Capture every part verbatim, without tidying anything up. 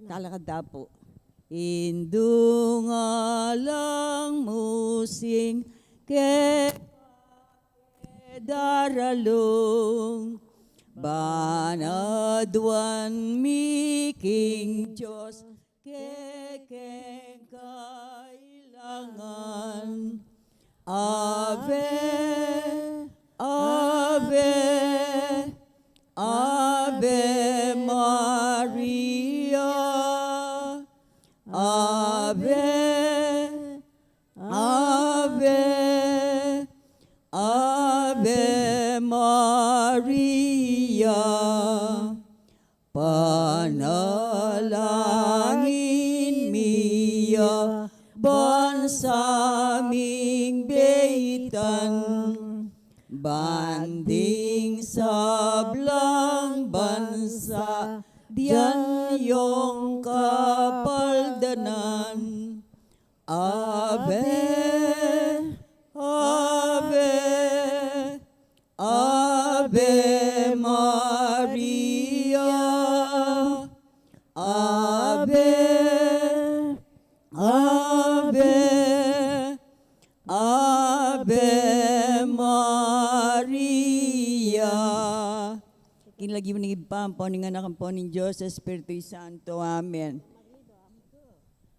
Talakad ta pu. Indu nga lang musing keka daralung, ban aduan mi king Dios kekeng kailangan. Ave, Ave, Ave Maria. Ave, Ave, Ave Maria. Panalangin mi ya ban sa ming beitan, ban ding sablang bansa dian yong kapaldanan. Ave, Ave, Ave Maria. Ave, Ave, Ave Maria. King lagyu ning Ibpa, ampo ning Anak, ampo ning Dios Espiritu Santo. Amen.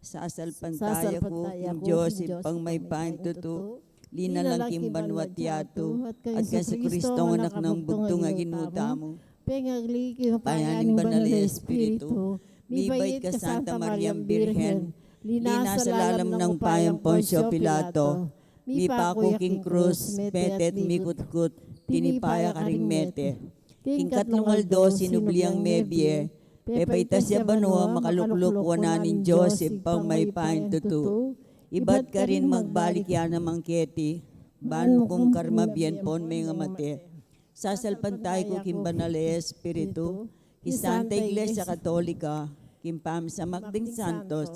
Sasalpantaya ku king Dios, Ibpang mayupaya king tutu, linalang king banua't yatu, at kang Jesucristo, Anak nang bugtung a Ginu tamu, pengagli king upaya ning Banal a Espiritu, mibait ka Santa Mariang Birhen, linasa lalam ning upaya nang Poncio Pilato, mipaku ya king krus, mete at mikutkut, tinipa ya karing mete. King katlung aldo sinubli yang mebie, pepaitas ya banua, makalukluk wanan ning Dios Ibpang mayupaya king tutu. Ibat karin magbalik ya naman keti, ban mukum karing mabie ampon mengamate. Sasalpantaya ku king Banal a Espiritu, king Santa Iglesia Katolika, king pamisamak ding santos,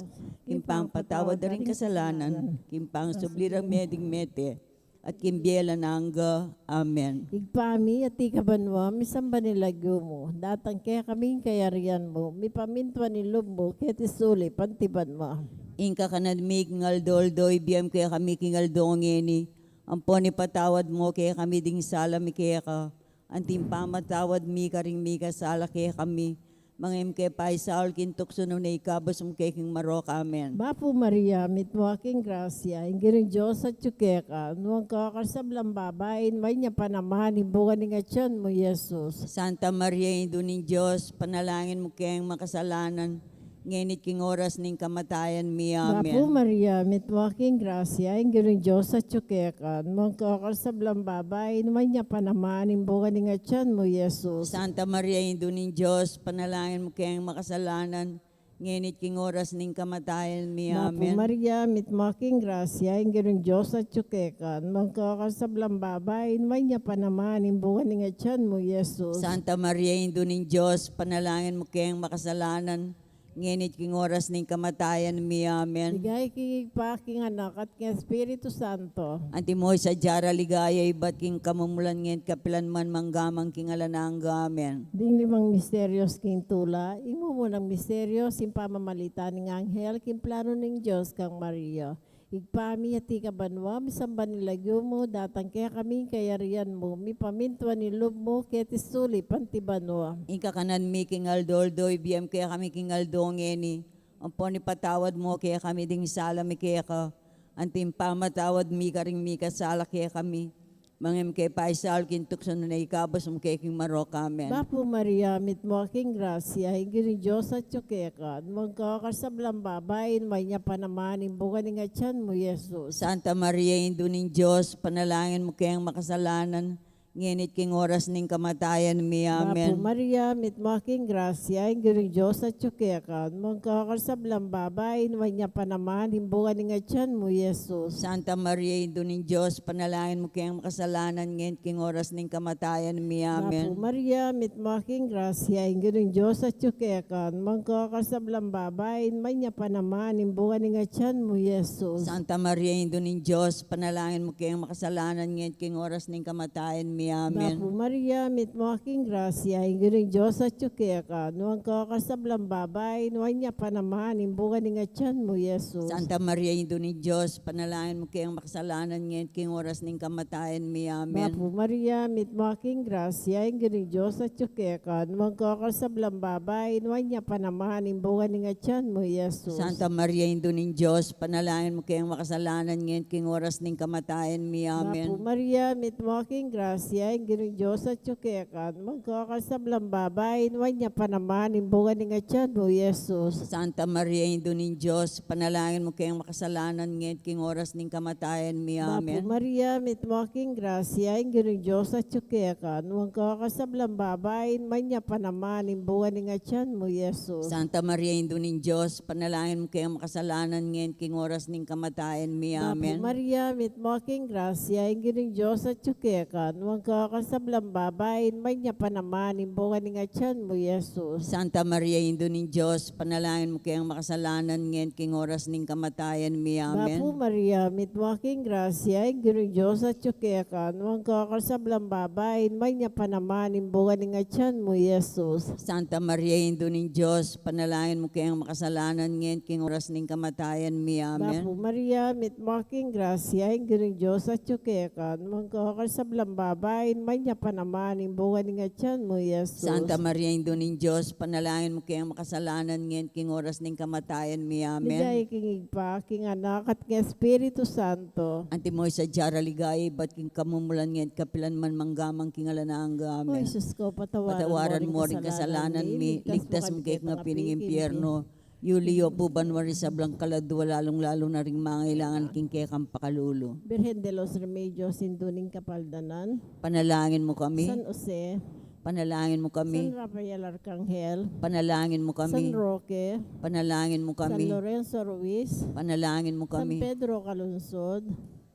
king pangpatawad da ring kasalanan, king pangsubli rang mie ding mete, at king bie alang angga. Amen. Ibpa mi, atiu ka banua, misamban ya ing lagyu mu, datang kekami ing kayarian mu, mipamintuan ing lub mu keti sulip anti banua. Ing kakanan mi king aldo-aldo ibie mu kekami king aldo ngeni, ampon ipatawad mu kekami ding sala mi keka, anti ing pamamatawad mi karing mikasala kekami, manga e mu ke paisaul king tuksu nune ikabus mu ke king marok. Amen. Bapu Maria, mitmu ka king grasya, ing Ginung Dios atyu keka, nuan ka karing sablang babai, nuan ya pa naman ing bunga ning atyan mu, Jesus. Santa Maria, Indu ning Dios, panalangin mu keng makasalanan, ngeni at king oras ning kamatayan mi. Amen. Bapu Maria, mitmu ka king grasya, ing Ginung Dios atyu keka, nuan ka karing sablang babai, nuan ya pa naman ing bunga ning atyan mu, Jesus. Santa Maria, Indu ning Dios, panalangin mu keng makasalanan, ngeni at king oras ning kamatayan mi. Amen. Bapu Maria, mitmu ka king grasya, ing Ginung Dios atyu keka, nuan ka karing sablang babai, nuan ya pa naman ing bunga ning atyan mu, Jesus. Santa Maria, Indu ning Dios, panalangin mu keng makasalanan, ngeni at king oras ning kamatayan mi. Amen. Ligaya king Ibpa, king Anak, at king Espiritu Santo. Antimo ing sadya rang ligaya ibat king kamumulan, ngeni at kapilan man, mangga man king alang angga. Amen. Ding limang misterios king tula. Ing mumunang misterio, ing pamamalita ning anghel king planu ning Dios kang Maria. Ibpa mi, atiu ka banua, misamban ya ing lagyu mu, datang kekami ing kayarian mu, mipamintuan ing lub mu keti sulip anti banua. Ing kakanan mi king aldo-aldo ibie mu kekami king aldo ngeni, ampon ipatawad mu kekami ding sala mi keka, anti ing pamamatawad mi karing mikasala kekami, manga e mu ke paisaul king tuksu nune ikabus mu ke king marok. Amen. Bapu Maria, mitmu ka king grasya, ing Ginung Dios atyu keka, nuan ka karing sablang babai, nuan ya pa naman ing bunga ning atyan mu, Jesus. Santa Maria, Indu ning Dios, panalangin mu keng makasalanan, ngeni at king oras ning kamatayan mi. Amen. Bapu Maria, mitmu ka king grasya, ing Ginung Dios atyu keka, nuan ka karing sablang babai, nuan ya pa naman ing bunga ning atyan mu, Jesus. Santa Maria, Indu ning Dios, panalangin mu keng makasalanan, ngeni at king oras ning kamatayan mi. Amen. Bapu Maria, mitmu ka king grasya, ing Ginung Dios atyu keka, nuan ka karing sablang babai, nuan ya pa naman ing bunga ning atyan mu, Jesus. Santa Maria, Indu ning Dios, panalangin mu keng makasalanan, ngeni at king oras ning kamatayan mi. Amen. Bapu Maria, mitmu ka king grasya, ing Ginung Dios atyu keka, nuan ka karing sablang babai, nuan ya pa naman ing bunga ning atian mu, Jesus. Santa Maria, Indu ning Dios, panalangin mu keng makasalanan, ngeni at king oras ning kamatayan mi. Amen. Bapu Maria, mitmu ka king grasya, ing Ginung Dios atyu keka, nuan ka karing sablang babai, nuan ya pa naman ing bunga ning atian mu, Jesus. Santa Maria, Indu ning Dios, panalangin mu keng makasalanan, ngeni at king oras ning kamatayan mi. Amen. Bapu Maria, mitmu ka king grasya, ing Ginung Dios atyu keka, nuan ka karing sablang babai, nuan ya pa naman ing bunga ning atian mu, Jesus. Santa Maria, Indu ning Dios, panalangin mu keng makasalanan, ngeni at king oras ning kamatayan mi. Amen. Bapu Maria, mitmu ka king grasya, ing Ginung Dios atyu keka, nuan ka karing sablang babai, nuan ya pa naman ing bunga ning atian mu, Jesus. Santa Maria, Indu ning Dios, panalangin mu keng makasalanan, ngeni at king oras ning kamatayan mi. Amen. Bapu Maria, mitmu ka king grasya, ing Ginung Dios atyu keka, nuan ka karing sablang babai, nuan ya pa naman ing bunga ning atian mu, Jesus. Santa Maria, Indu ning Dios, panalangin mu keng makasalanan, ngeni at king oras ning kamatayan mi. Amen. Bapu Maria, mitmu ka king grasya, ing Ginung Dios atyu keka, nuan ka karing sablang babai, nuan ya pa naman ing bunga ning atian mu, Jesus. Santa Maria, Indu ning Dios, panalangin mu keng makasalanan, ngeni at king oras ning kamatayan mi. Amen. Bapu Maria, mitmu ka king grasya, ing Ginung Dios atyu keka, nuan ka karing sablang babai, nuan ya pa naman ing bunga ning atian mu, Jesus. Santa Maria, Indu ning Dios, panalangin mu keng makasalanan, ngeni at king oras ning kamatayan mi. Amen. Ligaya king Ibpa, king Anak, at king Espiritu Santo. Antimo ing sadya ra ligaya, ibat king kamumulan, ngeni at kapilan man, mangga man king alang angga. Amen. O Jesus ko, patawaran mu ring kasalanan mi, ligtas mu kekami king impyerno, yuli yu pu banua ring sablang kaladua, lalung-lalu na ring mangailangan king kekang pakalulu. Birhen de los Remedios, Indu ning Kapaldanan. Panalangin mu kami. San Jose. Panalangin mu kami. San Rafael Arcangel. Panalangin mu kami. San Roque. Panalangin mu kami. San Lorenzo Ruiz. Panalangin mu kami. San Pedro Calungsod.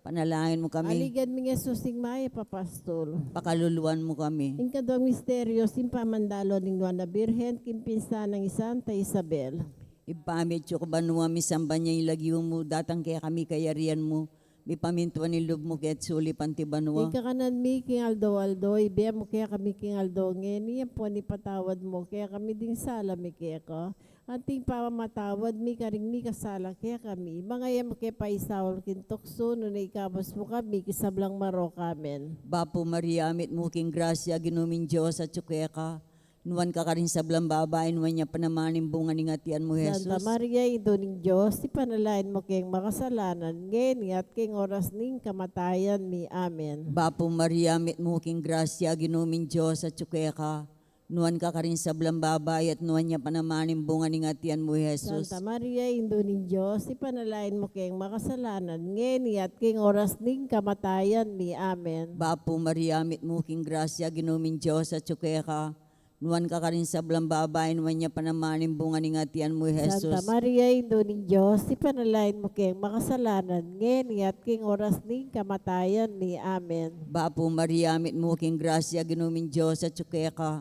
Panalangin mu kami. Aligan mi ning Jesus, ing mayap a pastul. Pakaluluan mu kami. Ing kaduang misteryo, ing pamandalo ning Nuan a Birhen king pinsan nang i Santa Isabel. Ibpa mi atsu ka banua, misamban ya ing lagyu mu, datang kekami ing kayarian mu, mipamintuan ing lub mu keti sulip anti banua. Ing kakanan mi king aldo-aldo ibie mu kekami king aldo ngeni, ampon ipatawad mu kekami ding sala mi keka, anti ing pamamatawad mi karing mikasala kekami. Manga e mu ke paisaul king tuksu, nune ikabus mu kami king sablang marok. Amen. Bapu Maria, mitmu ka king grasya, Ginu ming Dios atsu keka. Nuan ka karing sablang babai, nuan ya pa naman ing bunga ning atian mu, Jesus. Santa Maria, Indu ning Dios, ipanalangin mu keng makasalanan, ngeni at king oras ning kamatayan mi. Amen. Bapu Maria, mitmu ka king grasya, Ginu ming Dios atsu keka. Nuan ka karing sablang babai, at nuan ya pa naman ing bunga ning atian mu, Jesus. Santa Maria, Indu ning Dios, ipanalangin mu keng makasalanan, ngeni at king oras ning kamatayan mi. Amen. Bapu Maria, mitmu ka king grasya, Ginu ming Dios atsu keka. Nuan ka karing sablang babai, nuan ya pa naman ing bunga ning atian mu, Jesus. Santa Maria, Indu ning Dios, ipanalangin mu keng makasalanan, ngeni at king oras ning kamatayan mi. Amen. Bapu Maria, mitmu ka king grasya, Ginu ming Dios atsu keka.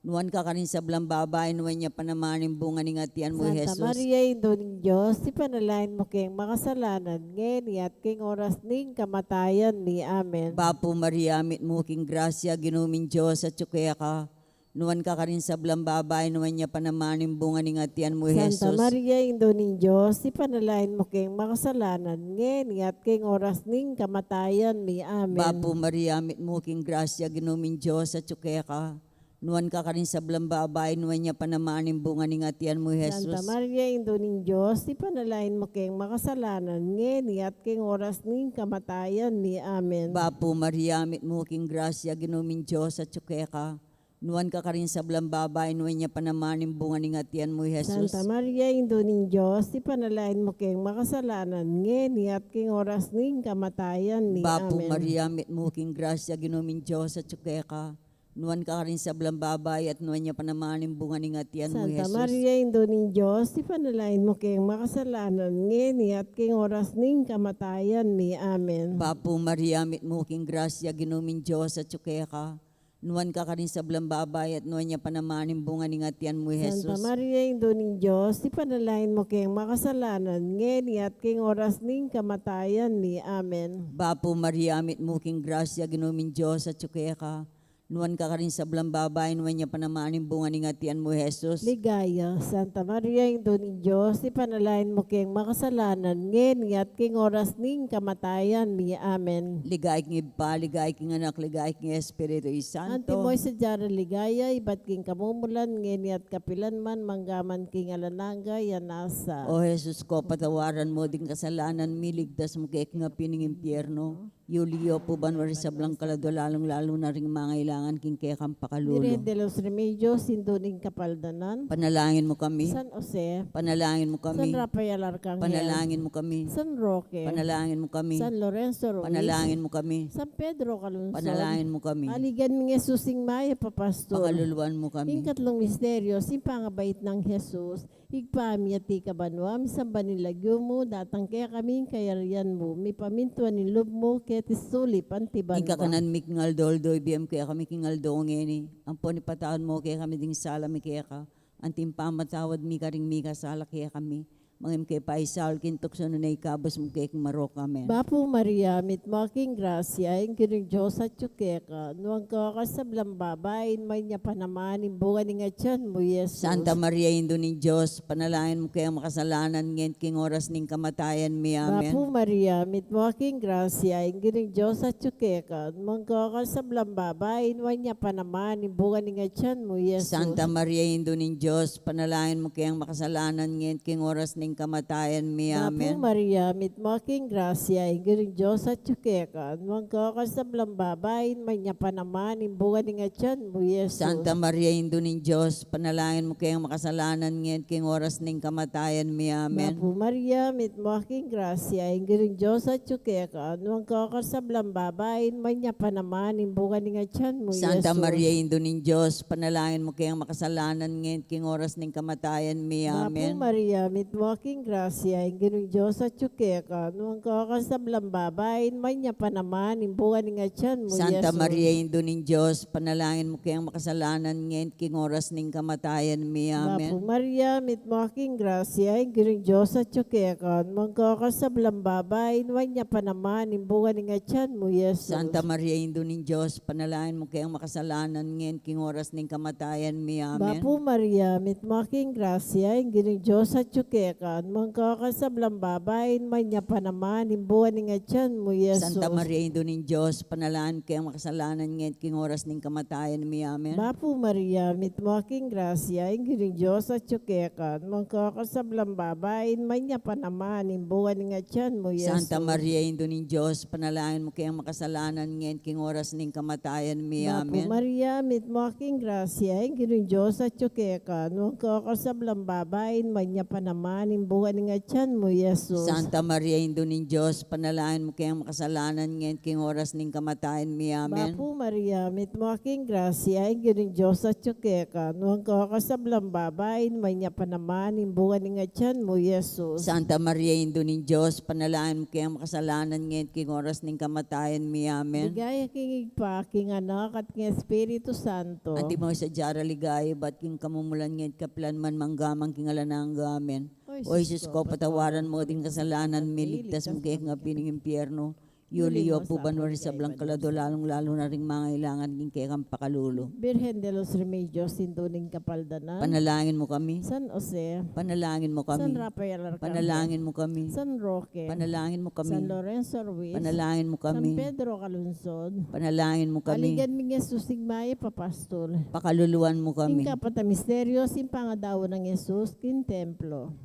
Nuan ka karing sablang babai, nuan ya pa naman ing bunga ning atian mu, Jesus. Santa Maria, Indu ning Dios, ipanalangin mu keng makasalanan, ngeni at king oras ning kamatayan mi. Amen. Bapu Maria, mitmu ka king grasya, Ginu ming Dios atsu keka. Nuan ka karing sablang babai, nuan ya pa naman ing bunga ning atian mu, Jesus. Santa Maria, Indu ning Dios, ipanalangin mu keng makasalanan, ngeni at king oras ning kamatayan mi. Amen. Bapu Maria, mitmu ka king grasya, Ginu ming Dios atsu keka. Nuan ka karing sablang babai, nuan ya pa naman ing bunga ning atian mu, Jesus. Santa Maria, Indu ning Dios, ipanalangin mu keng makasalanan, ngeni at king oras ning kamatayan mi. Amen. Bapu Maria, mitmu ka king grasya, Ginu ming Dios atsu keka. Nuan ka karing sablang babai, nuan ya pa naman ing bunga ning atian mu, Jesus. Santa Maria, Indu ning Dios, ipanalangin mu keng makasalanan, ngeni at king oras ning kamatayan mi. Bapu Amen. Maria, mitmu ka king grasya, Ginu ming Dios atsu keka. Nuan ka karing sablang babai, at nuan ya pa naman ing bunga ning atian mu, Santa Jesus. Maria, Indu ning Dios, ipanalangin mu keng makasalanan, ngeni at king oras ning kamatayan mi. Amen. Bapu Maria, mitmu ka king grasya, Ginu ming Dios atsu keka. Nuan ka karing sablang babai, at nuan ya pa naman ing bunga ning atian mu, Santa Jesus. Maria, Indu ning Dios, ipanalangin mu keng makasalanan, ngeni at king oras ning kamatayan mi. Amen. Bapu Maria, mitmu ka king grasya, Ginu ming Dios atyu keka. Nuan ka karing sablang babai, nuan ya pa naman ing bunga ning atian mu, Jesus. Ligaya, Santa Maria, Indu ning Dios, ipanalangin mu keng makasalanan, ngeni at king oras ning kamatayan mi. Amen. Ligaya king Ibpa, ligaya king Anak, ligaya king Espiritu Santo. Antimo ing sadya rang ligaya, ibat king kamumulan, ngeni at kapilan man, mangga man king alang angga. Amen. O Jesus ko, patawaran mu ding kasalanan mi, ligtas mu kami king api ning impyerno. Yuli yu pu banua ring sablang kaladua, lalung-lalu na ring mangailangan king kekang pakalulu. Virgen de los Remedios, Indu ning Kapaldanan. Panalangin mu kami. San Jose. Panalangin mu kami. San Rafael Arcangel. Panalangin mu kami. San Roque. Panalangin mu kami. San Lorenzo Ruiz. Panalangin mu kami. San Pedro Calungsod. Panalangin mu kami. Aligan ming Jesus ing mayap a pastul. Pakaluluan mu kami. Ing katlung misteryo, ing pangabait nang Jesus. Ibpa mi, atiu ka banua, misamban ya ing lagyu mu, datang kekami ing kayarian mu, mipamintuan ing lub mu keti sulip anti banua. Ing kakanan mi king aldo-aldo ibie mu kekami king aldo ngeni, ampon ipatawad mu kekami ding sala mi keka, anti ing pamamatawad mi karing mikasala kekami. Manga e mu ke paisaul king tuksu, nune ikabus mu kami king marok. Amen. Bapu Maria, mitmu ka king grasya, ing Ginung Dios atyu keka, nuan ka karing sablang babai, at nuan ya pa naman ing bunga ning atian mu, Jesus. Santa Maria, Indu ning Dios, panalangin mu keng makasalanan, ngeni at king oras ning kamatayan mi. Amen. Bapu Maria, mitmu ka king grasya, ing Ginung Dios atyu keka, nuan ka karing sablang babai, at nuan ya pa naman ing bunga ning atian mu, Jesus. Santa Maria, Indu ning Dios, panalangin mu keng makasalanan, ngeni at king oras ning kamatayan mi. Amen. Bapu Maria, mitmu ka king grasya, ing Ginung Dios atyu keka, nuan ka karing sablang babai, at nuan ya pa naman ing bunga ning atian mu, Jesus. Santa Maria, Indu ning Dios, panalangin mu keng makasalanan, ngeni at king oras ning kamatayan mi. Amen. Bapu Maria, mitmu ka king grasya, ing Ginung Dios atyu keka, nuan ka karing sablang babai, at nuan ya pa naman ing bunga ning atian mu, Santa Jesus. Maria, Indu ning Dios, panalangin mu keng makasalanan, ngeni at king oras ning kamatayan mi. Amen. Bapu Maria, mitmu ka king grasya, ing Ginung Dios atyu keka, nuan ka karing sablang babai, at nuan ya pa naman ing bunga ning atian mu, Santa Jesus. Maria, Indu ning Dios, panalangin mu keng makasalanan, ngeni at king oras ning kamatayan mi. Amen. Bapu Maria, mitmu ka king grasya, ing Ginung Dios atyu keka, nuan ka karing sablang babai, at nuan ya pa naman ing bunga ning atian mu, Jesus. Santa Maria, Indu ning Dios, panalangin mu keng makasalanan, ngeni at king oras ning kamatayan mi. Amen. Bapu Maria, mitmu ka king grasya, ing Ginung Dios atyu keka, nuan ka karing sablang babai, at nuan ya pa naman ing bunga ning atian mu, Jesus. Santa Maria, Indu ning Dios, panalangin mu keng makasalanan, ngeni at king oras ning kamatayan mi. Amen. Bapu Maria, mitmu ka king grasya, ing Ginung Dios atyu keka, nuan ka karing sablang babai, at nuan ya pa naman ing bunga ning atian mu, Jesus. Santa Maria, Indu ning Dios, panalangin mu keng makasalanan, ngeni at king oras ning kamatayan mi. Bapu Amen. Maria, mitmu ka king grasya, ing Ginung Dios atyu keka, nuan ka karing sablang babai, at nuan ya pa naman ing bunga ning atian mu, Jesus. Santa Maria, Indu ning Dios, panalangin mu keng makasalanan, ngeni at king oras ning kamatayan mi. Amen. Bapu Maria, mitmu ka king grasya, ing Ginung Dios atyu keka, nuan ka karing sablang babai, at nuan ya pa naman ing bunga ning atian mu, Jesus. Santa Maria, Indu ning Dios, panalangin mu keng makasalanan, ngeni at king oras ning kamatayan mi. Amen. Ligaya king Ibpa, king Anak, at king Espiritu Santo. Antimo ing sadya rang ligaya, ibat king kamumulan, ngeni at kapilan man, mangga man king alang angga. Amen. O Jesus ko, patawaran mu ding kasalanan mi, ligtas mu kami king api ning impyerno. Yuli yu pu banua ring sablang kaladua, lalung-lalu na ring mangailangan king kekang pakalulu. Virgen de los Remedios, Indu ning Kapaldanan. Panalangin mu kami. San Jose. Panalangin mu kami. San Rafael Arcangel. Panalangin mu kami. San Roque. Panalangin mu kami. San Lorenzo Ruiz. Panalangin mu kami. San Pedro Calungsod. Panalangin mu kami. Aligan ming Jesus ing mayap a pastul. Pakaluluan mu kami. Ing kapat a misteryo, ing pangadaun nang Jesus king templo.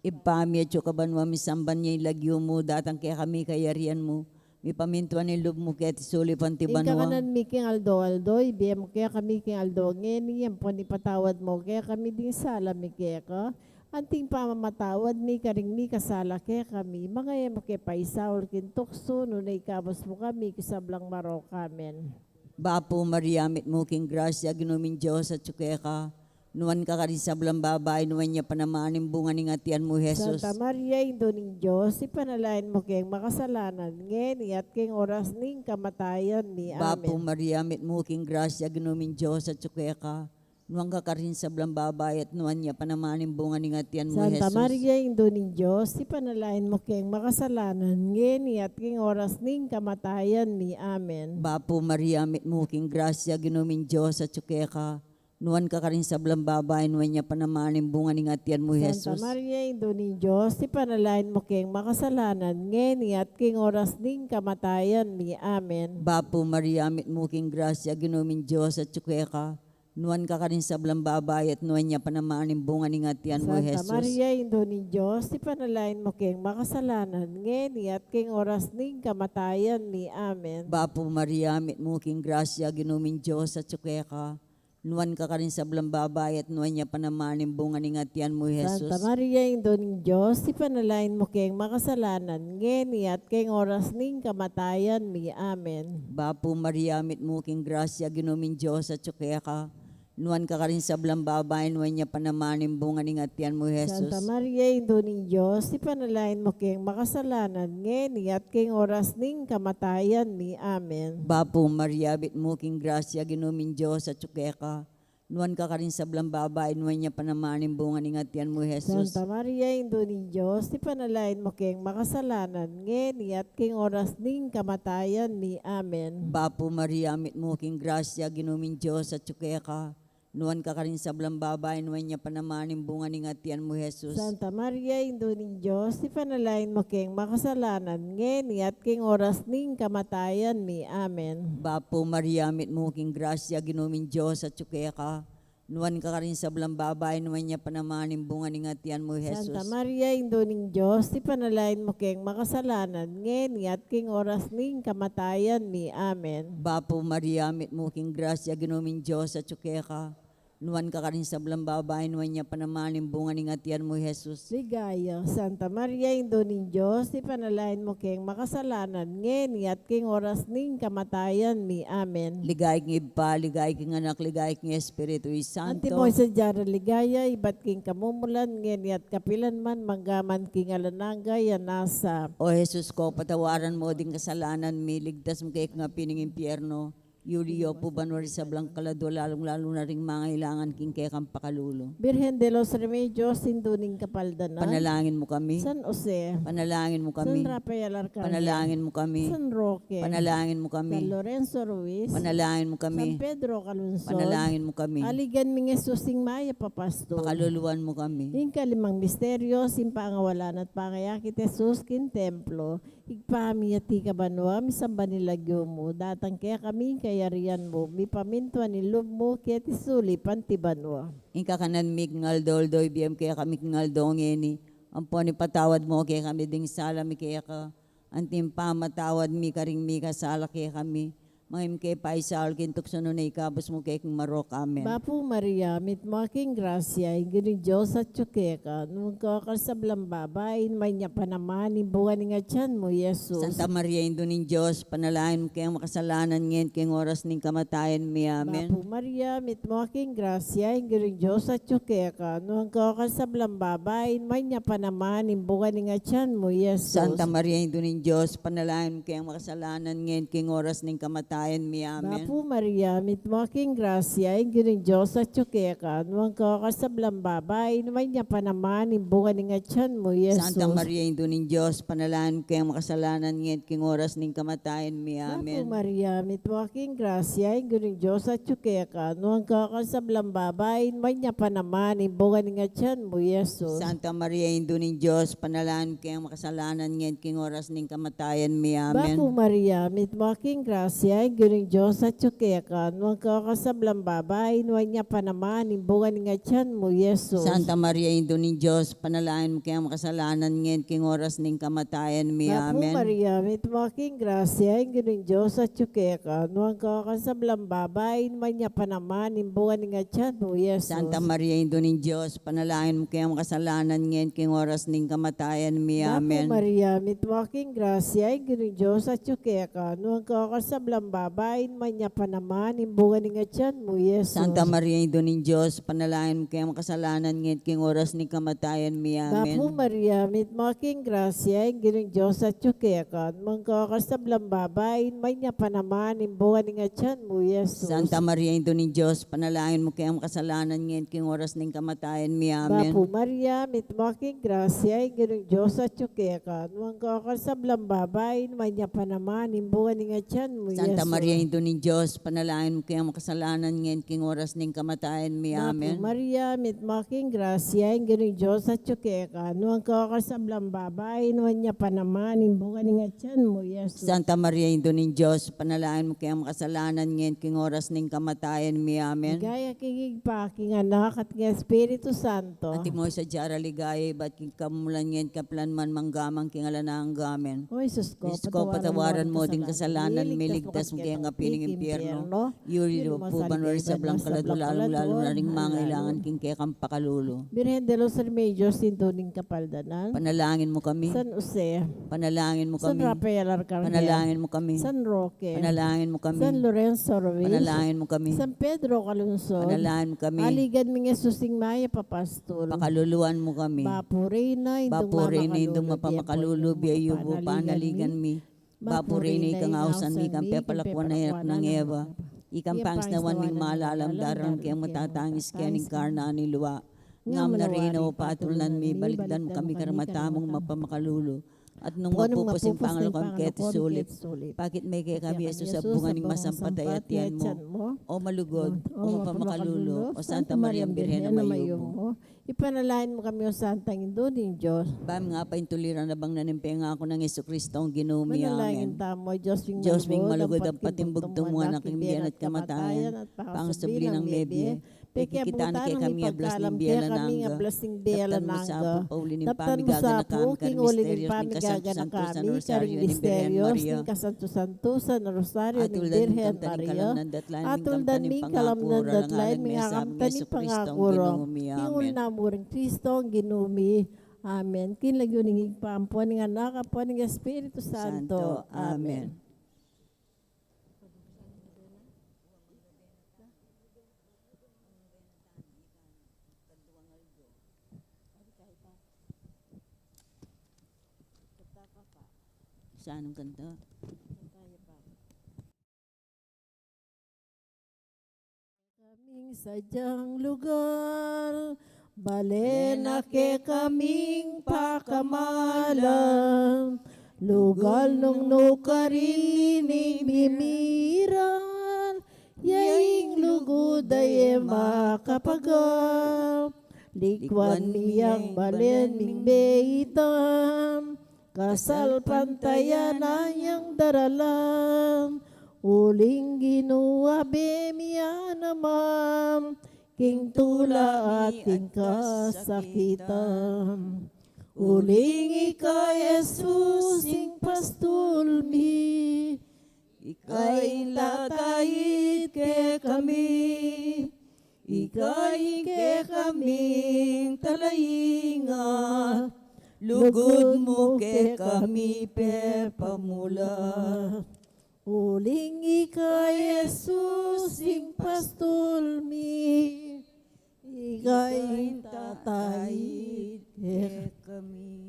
Ibpa mi atyu ka banua, misamban ya ing lagyu mu, datang kekami ing kayarian mu, mipamintuan ing lub mu keti sulip anti banua. Ing kakanan mi king aldo-aldo ibie mu kekami king aldo ngeni, ampon ipatawad mu kekami ding sala mi keka, anti ing pamamatawad mi karing mikasala kekami, manga e mu ke paisaul king tuksu, nune ikabus mu kami king sablang marok. Amen. Bapu Maria, mitmu ka king grasya, Ginu ming Dios atyu keka, Nuan ka karing sablang babai, nuan ya pa naman ing bunga ning atian mu, Jesus. Santa Maria, Indu ning Dios, ipanalangin mu keng makasalanan, ngeni at keng oras ning kamatayan mi. Bapu Amen. Maria, mitmu ka king grasya, Ginu ming Dios atyu keka. Nuan ka karing sablang babai, at nuan ya pa naman ing bunga ning atian mu, Santa Jesus. Maria, Indu ning Dios, ipanalangin mu keng makasalanan, ngeni at keng oras ning kamatayan mi. Amen. Bapu Maria, mitmu ka king grasya, Ginu ming Dios atyu keka. Nuan ka karing sablang babai, nuan ya pa naman ing bunga ning atian mu, Santa Jesus. Maria, Indu ning Dios, ipanalangin mu keng makasalanan, ngeni at keng oras ning kamatayan mi. Amen. Bapu Maria, mitmu ka king grasya, Ginu ming Dios atyu keka. Nuan ka karing sablang babai, at nuan ya pa naman ing bunga ning atian mu, Santa Jesus. Maria, Indu ning Dios, ipanalangin mu keng makasalanan, ngeni at keng oras ning kamatayan mi. Amen. Bapu Maria, mitmu ka king grasya, Ginu ming Dios atyu keka. Nuan ka karing sablang babai, at nuan ya pa naman ing bunga ning atian mu, Jesus. Santa Maria, Indu ning Dios, ipanalangin mu keng makasalanan, ngeni at keng oras ning kamatayan mi. Amen. Bapu Maria, mitmu ka king grasya, Ginu ming Dios atyu keka. Nuan ka karing sablang babai, nuan ya pa naman ing bunga ning atian mu, Jesus. Santa Maria, Indu ning Dios, ipanalangin mu keng makasalanan, ngeni at keng oras ning kamatayan mi. Amen. Bapu Maria, mitmu ka king grasya, Ginu ming Dios atyu keka. Nuan ka karing sablang babai, nuan ya pa naman ing bunga ning atian mu, Jesus. Santa Maria, Indu ning Dios, ipanalangin mu keng makasalanan, ngeni at keng oras ning kamatayan mi. Amen. Bapu Maria, mitmu ka king grasya, Ginu ming Dios atyu keka. Nuan ka karing sablang babai, nuan ya pa naman ing bunga ning atian mu, Jesus. Santa Maria, Indu ning Dios, ipanalangin mu keng makasalanan, ngeni at keng oras ning kamatayan mi. Amen. Bapu Maria, mitmu ka king grasya, Ginu ming Dios atyu keka. Nuan ka karing sablang babai, nuan ya pa naman ing bunga ning atian mu, Jesus. Santa Maria, Indu ning Dios, ipanalangin mu keng makasalanan, ngeni at keng oras ning kamatayan mi. Amen. Bapu Maria, mitmu ka king grasya, Ginu ming Dios atyu keka. Nuan ka karing sablang babai, nuan ya pa naman ing bunga ning atian mu, Jesus. Ligaya. Santa Maria, Indu ning Dios, ipanalangin mu keng makasalanan, ngeni at keng oras ning kamatayan mi. Amen. Ligaya king Ibpa, ligaya king Anak, ligaya king Espiritu Santo. Antimo ing sadya rang ligaya, ibat king kamumulan, ngeni at kapilan man, mangga man king alang angga. Amen. O Jesus ku, patawaran mu ding kasalanan mi, ligtas mu kami king api ning impyerno. Yuli yu pu banua ring sablang kaladua, lalung-lalu na ring mangailangan king kekang pakalulu. Birhen de los Remedios, Indu ning Kapaldanan. Panalangin mu kami. San Jose. Panalangin mu kami. San Rafael Arcangel. Panalangin mu kami. San Roque. Panalangin mu kami. San Lorenzo Ruiz. Panalangin mu kami. San Pedro Calungsod. Panalangin mu kami. Aligan ming Jesus ing mayap a pastul. Pakaluluan mu kami. Ing kalimang misteryo, ing pangawalan at pangayakit Jesus king templo. Ibpa mi, atiu ka banua, misamban ya ing lagyu mu, datang kekami ing kayarian mu, mipamintuan ing lub mu keti sulip anti banua. Ing kakanan mi king aldo-aldo ibie mu kekami king aldo ngeni, ampon ipatawad mu kekami ding sala mi keka, anti ing pamamatawad mi karing mikasala kekami, manga e mu ke paisaul king tuksu nune ikabus mu kami king marok. Amen. Bapu Maria, mitmu ka king grasya, ing Ginung Dios atyu keka, nuan ka karing sablang babai, nuan ya pa naman ing bunga ning atian mu, Jesus. Santa Maria, Indu ning Dios, panalangin mu keng makasalanan, ngeni at king oras ning kamatayan mi. Amen. Bapu Maria, mitmu ka king grasya, ing Ginung Dios atyu keka, nuan ka karing sablang babai, nuan ya pa naman ing bunga ning atian mu, Jesus. Santa Maria, Indu ning Dios, panalangin mu keng makasalanan, ngeni at king oras ning kamatayan mi. Amen. Bapu Maria, mitmu ka king grasya, ing Ginung Dios atyu keka, nuan ka karing sablang babai, nuan ya pa naman ing bunga ning atian mu, Jesus. Santa Maria, Indu ning Dios, panalangin mu keng makasalanan, ngeni at king oras ning kamatayan mi. Amen. Bapu Maria, mitmu ka king grasya, ing Ginung Dios atyu keka, nuan ka karing sablang babai, nuan ya pa naman ing bunga ning atian mu, Jesus. Santa Maria, Indu ning Dios, panalangin mu keng makasalanan, ngeni at king oras ning kamatayan mi. Amen. Bapu Maria, mitmu ka king grasya, ing Ginung Dios atyu keka, nuan ka karing sablang babai, nuan ya pa naman ing bunga ning atian mu, Jesus. Santa Maria, Indu ning Dios, panalangin mu keng makasalanan, ngeni at king oras ning kamatayan mi. Bapu Amen. Maria, mitmu ka king grasya, ing Ginung Dios atyu keka, nuan ka karing sablang babai, nuan ya pa naman ing bunga ning atian mu, Jesus. Santa Maria, Indu ning Dios, panalangin mu keng makasalanan, ngeni at king oras ning kamatayan mi. Bapu Amen. Maria, mitmu ka king grasya, ing Ginung Dios atyu keka, nuan ka karing sablang babai, nuan ya pa naman ing bunga ning atian mu, Jesus. Santa Maria, Indu ning Dios, ipanalangin mu kaming makasalanan, ngeni at king oras ning kamatayan mi. Amen. Bapu Maria, mitmu ka king grasya, ing Ginung Dios atyu keka, nuan ka karing sablang babai, nuan ya pa naman ing bunga ning atian mu, Jesus. Santa Maria, Indu ning Dios, ipanalangin mu kaming makasalanan, ngeni at king oras ning kamatayan mi. Amen. Bapu Maria, mitmu ka king grasya, ing Ginung Dios atyu keka, nuan ka karing sablang babai, nuan ya pa naman ing bunga ning atian mu, Santa Jesus. Maria, Indu ning Dios, ipanalangin mu kaming makasalanan, ngeni at king oras ning kamatayan mi. Bapu Amen. Maria, mitmu ka king grasya, ing Ginung Dios atyu keka, nuan ka karing sablang babai, nuan ya pa naman ing bunga ning atian mu, Jesus. Santa Maria, Indu ning Dios, ipanalangin mu kaming makasalanan, ngeni at king oras ning kamatayan mi. Amen. Ligaya king Ibpa, king Anak, at king Espiritu Santo. Antimo ing sadya rang ligaya, ibat king kamumulan, ngeni at kapilan man, mangga man king alang angga. Amen. O Jesus ko, Jesus ko, patawaran mu ding kasalanan mi, ligtas mu king api ning impyerno. Yuri mu pa king sablang kaladwa, lalung-lalu na ring mangailangan king kekang pakalulu. Birhen de los Remedios, Indu ning Kapaldanan. Panalangin mu kami. San Jose. Panalangin mu kami. San Rafael Arcangel. Panalangin mu kami. San Roque. Panalangin mu kami. San Lorenzo Ruiz. Panalangin mu kami. San Pedro Calungsod. Panalangin mu kami. Aligan ming Jesus, ing mayap a pastul. Pakaluluan mu kami. Bapu Reyna, Indung mapamakalulu, bie yubu, panaligan mi. Bapu Reyna, ikang ausan mi, ikang pepalakuan ning anak nang Eva. Ikang pangisnawan ming malalam, daralan keng matatangis keni king karna ning lua. Ngam na Reyna, o patulnan mi, balikdan mu kami kareng mata mung mapamakalulu. At nung mapupusan pangalok kami keti sulip, pakit me kekami Jesus a bunga ning masampayat a tian mu. O malugud, o mapamakalulu, o Santa Maria, Birhen a mayumu. Ipanalangin mu kami, O Santang Indu ning Dios. Ba mi nga paintuliran abang na ning pengaku nang Jesucristo a Ginu mi. Amen. Manalangin tamu. Dios ming malugud, ampon ing bugtung mu anak, king bie na at kamatayan, pangasubli nang mebie. Pekit mu kekami ing ablas ning bie alang angga. Daptan mu sa pu king uli ning pamigaganaka mi karing misterios ning kasantusantusan a Rosaryo ning Birhen Maria. Atul da ming kalamnan datlain ming pangaku rang Ginu mi. Amen. King lagyu ning Ibpa, ampon ning Anak, ampon ning Espiritu Santo. Amen. Sanung kanta. Kaming sadyang lugal, bale na kekaming pakamalan, lugal nung nukarin ining mimiran, ya ing lugud a e makapaga. Likuan mi yang balen ming beitan, kasalpantayanan yang daralan, uling Ginu, abe mi ya naman, king tula at king kasakitan. Uling ika, Jesus, ing pastul mi, ika ing tatait kekami, ika ing kekaming talainga, lugud mu kekami pepamula. Uling ika, Jesus, ing pastul mi, ika ing tatait kekami.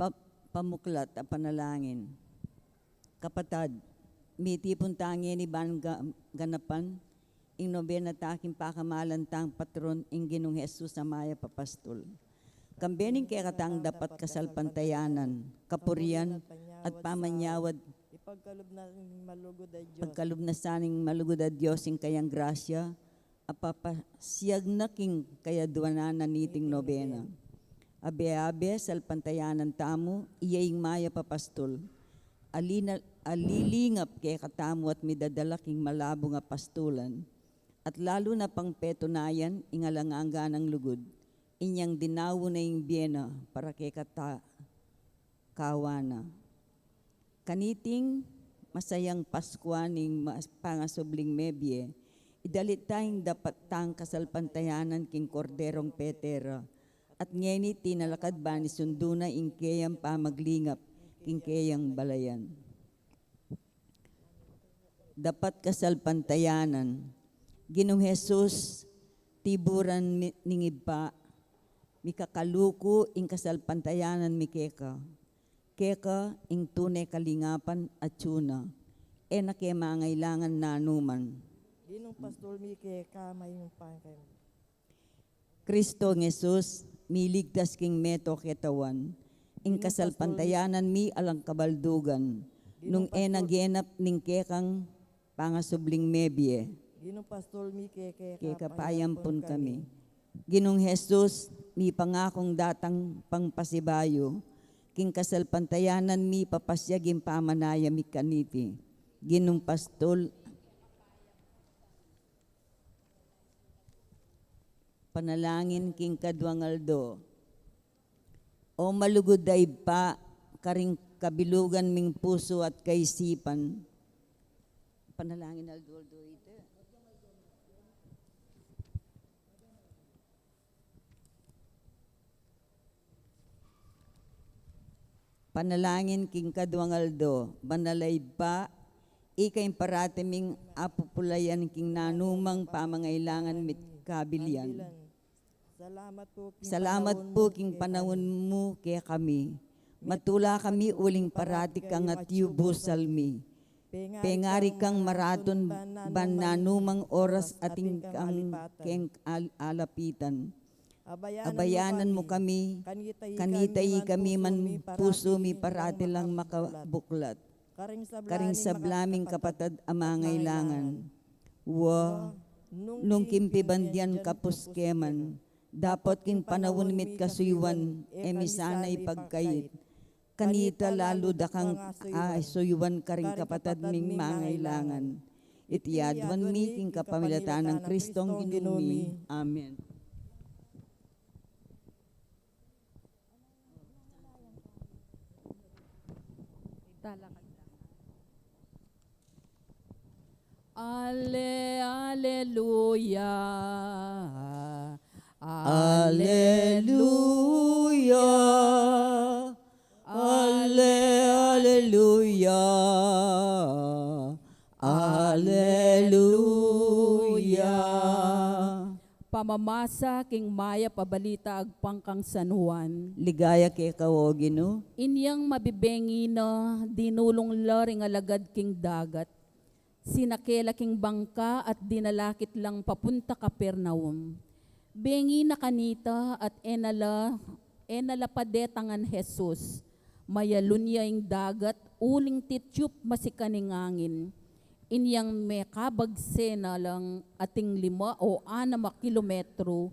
Pa-, pamuklat a panalangin. Kapatad, mitipun ta ngeni ban ga-, ganapan ing nobena ta king pakamalan tang patron, ing Ginung Jesus a mayap a pastul. Kambe ning kekatang dapat kasalpantayanan, kapurian, at pamanyawad Pagkalub na ning malugud a Dios. Pagkalub na sa ning malugud a Dios ing kayang grasya, a papasiag na king kayaduanan na niting nobena. Abe-abe, salpantayanan tamu, iya ing mayap a pastul. Alina-, alilingap kekatamu at midadala king malabung a pastulan. At lalu na pang petunayan ing alang angga nang lugud, inyang dinawu na ing bie na para kekata kawa na. Kaniting masayang Paskua ning mas-, pangasubling mebie, idalit ta ing dapat tang kasalpantayanan king Korderong Petera, at ngeni tinalakad ban isundu na ing keyang pamaglingap king keyang balayan. Dapat kasalpantayanan. Ginung Jesus, tiburan mi-, ning Ibpa, mikakaluku ing kasalpantayanan mi keka. Keka ing tune kalingapan at yuna. E na ke mangailangan nanuman. Ginung pastul mi keka, mayupaya ka. Kristong Jesus, miligtas king meto ketawan, ing kasalpantayanan mi alang kabaldugan, nung e na genap ning kekang pangasubling mebie. Ginung pastul mi keka, keka payampun kami. Ginung Jesus, mipangakung datang pang pasibayu, king kasalpantayanan mi papasiag ing pamanaya mi kaniti. Ginung pastul, Panalangin king kaduang aldo. O malugud a Ibpa, karing kabilugan ming pusu at kaisipan. Panalangin aldo-aldo ita. Panalangin king kaduang aldo. Banal a Ibpa, ika ing parati ming apupulayan king nanumang pamangailangan mit kabilian. Salamat pu king panaun mu kekami. Matula kami uling parati kang atyu busal mi. Pengari kang maratun ban nanumang oras atin kang keng al-, alapitan. Abayanan mu kami, kanita ikami man pusu mi parati lang makabuklat. Karing sabla ming kapatad a mangailangan. Wa, nung king pibandian kapus ke man, dapot king panaun mit kasuyuan, e mi sana ipagkait. Kanita lalu da kang asuyuan karing kapatad ming mangailangan. Iti aduan mi king kapamilatan nang Kristong Ginu mi. Amen. Ale, aleluya. Aleluya. Ale, aleluya. Aleluya. Pamamasa king mayap a balita agpang kang San Juan. Ligaya keka, o Ginu. Inyang mabibengi na, dinulung la ring alagad king dagat. Sinake la king bangka at dinalakit lang papunta Capernaum. Bengi na kanita at e na la, e na la padetangan Jesus. Mayalun ya ing dagat, uling titiup masikan ing angin. Inyang mekabagse na lang ating lima o anam a kilometro,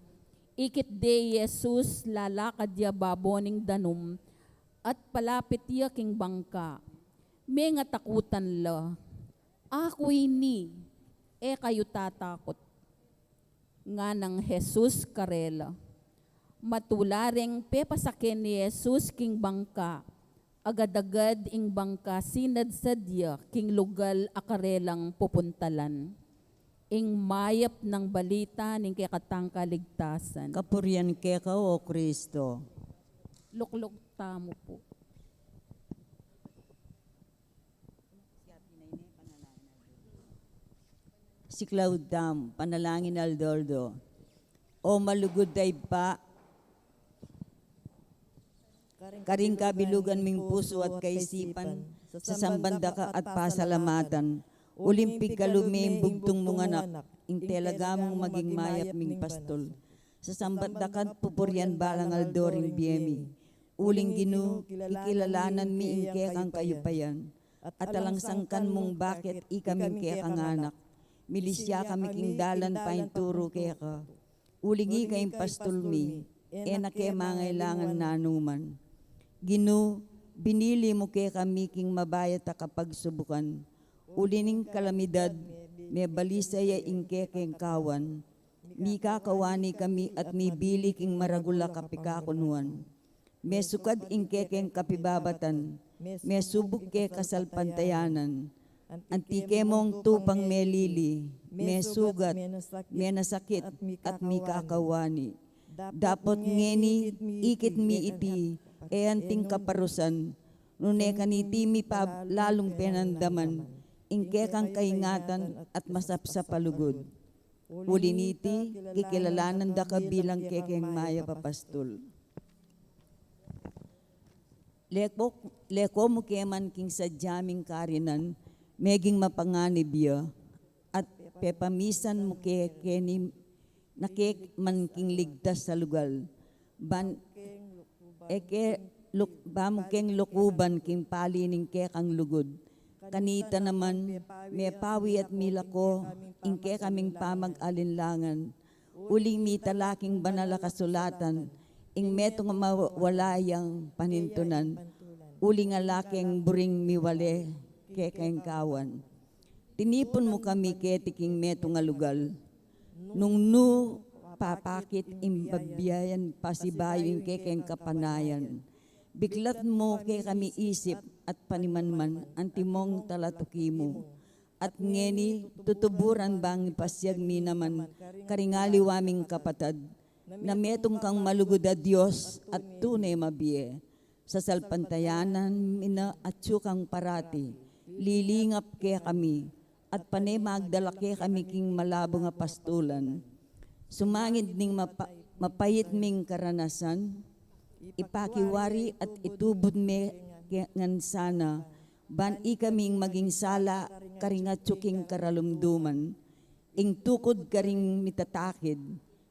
ikit de i Jesus lalakad ya babo ning danum at palapit ya king bangka. Mengatakutan la. Aku ini, e kayu tatakut, nganang Jesus karela. Matula reng pepasaken i Jesus king bangka, agad-agad ing bangka sinadsad ya king lugal a karelang pupuntalan. Ing mayap nang balita ning kekatang kaligtasan. Kapurian keka, o Kristo. Lukluk tamu pu. Siklaud tamu, panalangin aldo-aldo. O malugud a Ibpa, karing kabilugan ming pusu at kaisipan, sasamban da ka at pasalamatan, uling pigkalub me ing bugtung mung anak, ing talaga mung maging mayap ming pastul. Sasambat da ka at pupurian balang aldo ring bie mi. Uling Ginu, kikilalanan mi ing kekang kayupayan. at alang sangkan mung bakit ikami ing kekang anak. Milisya kami king dalan painturu keka. Uling ika ing pastul mi, e na ke mangailangan nanuman. Ginu, binili mu kekami king mabayat a kapagsubukan. Uli ning kalamidad, mebalisa ya ing kekeng kawan. Mikakawani kami at mibili king maragul a kapikakunuan. Mesukad ing kekeng kapibabatan, mesubuk ke kasalpantayanan. Antike mung tupang melili, mesugat, menasakit, at mikakawani. Dapot ngeni, ikit mi iti, e anting kaparusan, nune kaniti mi pa lalung penandaman ing kekang kaingatan at masapsap a lugud. Uli niti, kikilalanan da ka bilang kekeng mayap a pastul. Leko, leko mu ke man king sadya ming karinan, meging mapanganib ya, at pepamisan mu ke keni na ke man king ligtas a lugal. Ban, e ke luk-, ba mu keng lukuban king pali ning kekang lugud. Kanita naman, mepawi at milako ing kekaming pamag-alinlangan. Uling mitala king banal a kasulatan ing metung a mawala yang panintunan. Uling ala keng buring miwale kekeng kawan. Tinipun mu kami keti king metung a lugal. Nung nu papakit ing babiayan pasibayu ing kekeng kapanayan. Biklat mu kekami isip at panimanman antimong talatuki mu. At ngeni, tutuburan bang ipasiag mi naman karing aliwa ming kapatad, na metung kang malugud a Dios at tune mabie. Sasalpantayanan mi na atyu kang parati, lilingap kekami, at pane magdala kekami king malabung a pastulan. Sumangid ning mapa-, mapait ming karanasan, ipakiwari at itubud me ke ngan sana, ban ikaming maging sala karing atyu king karalumduman, ing tukud karing mitatakid,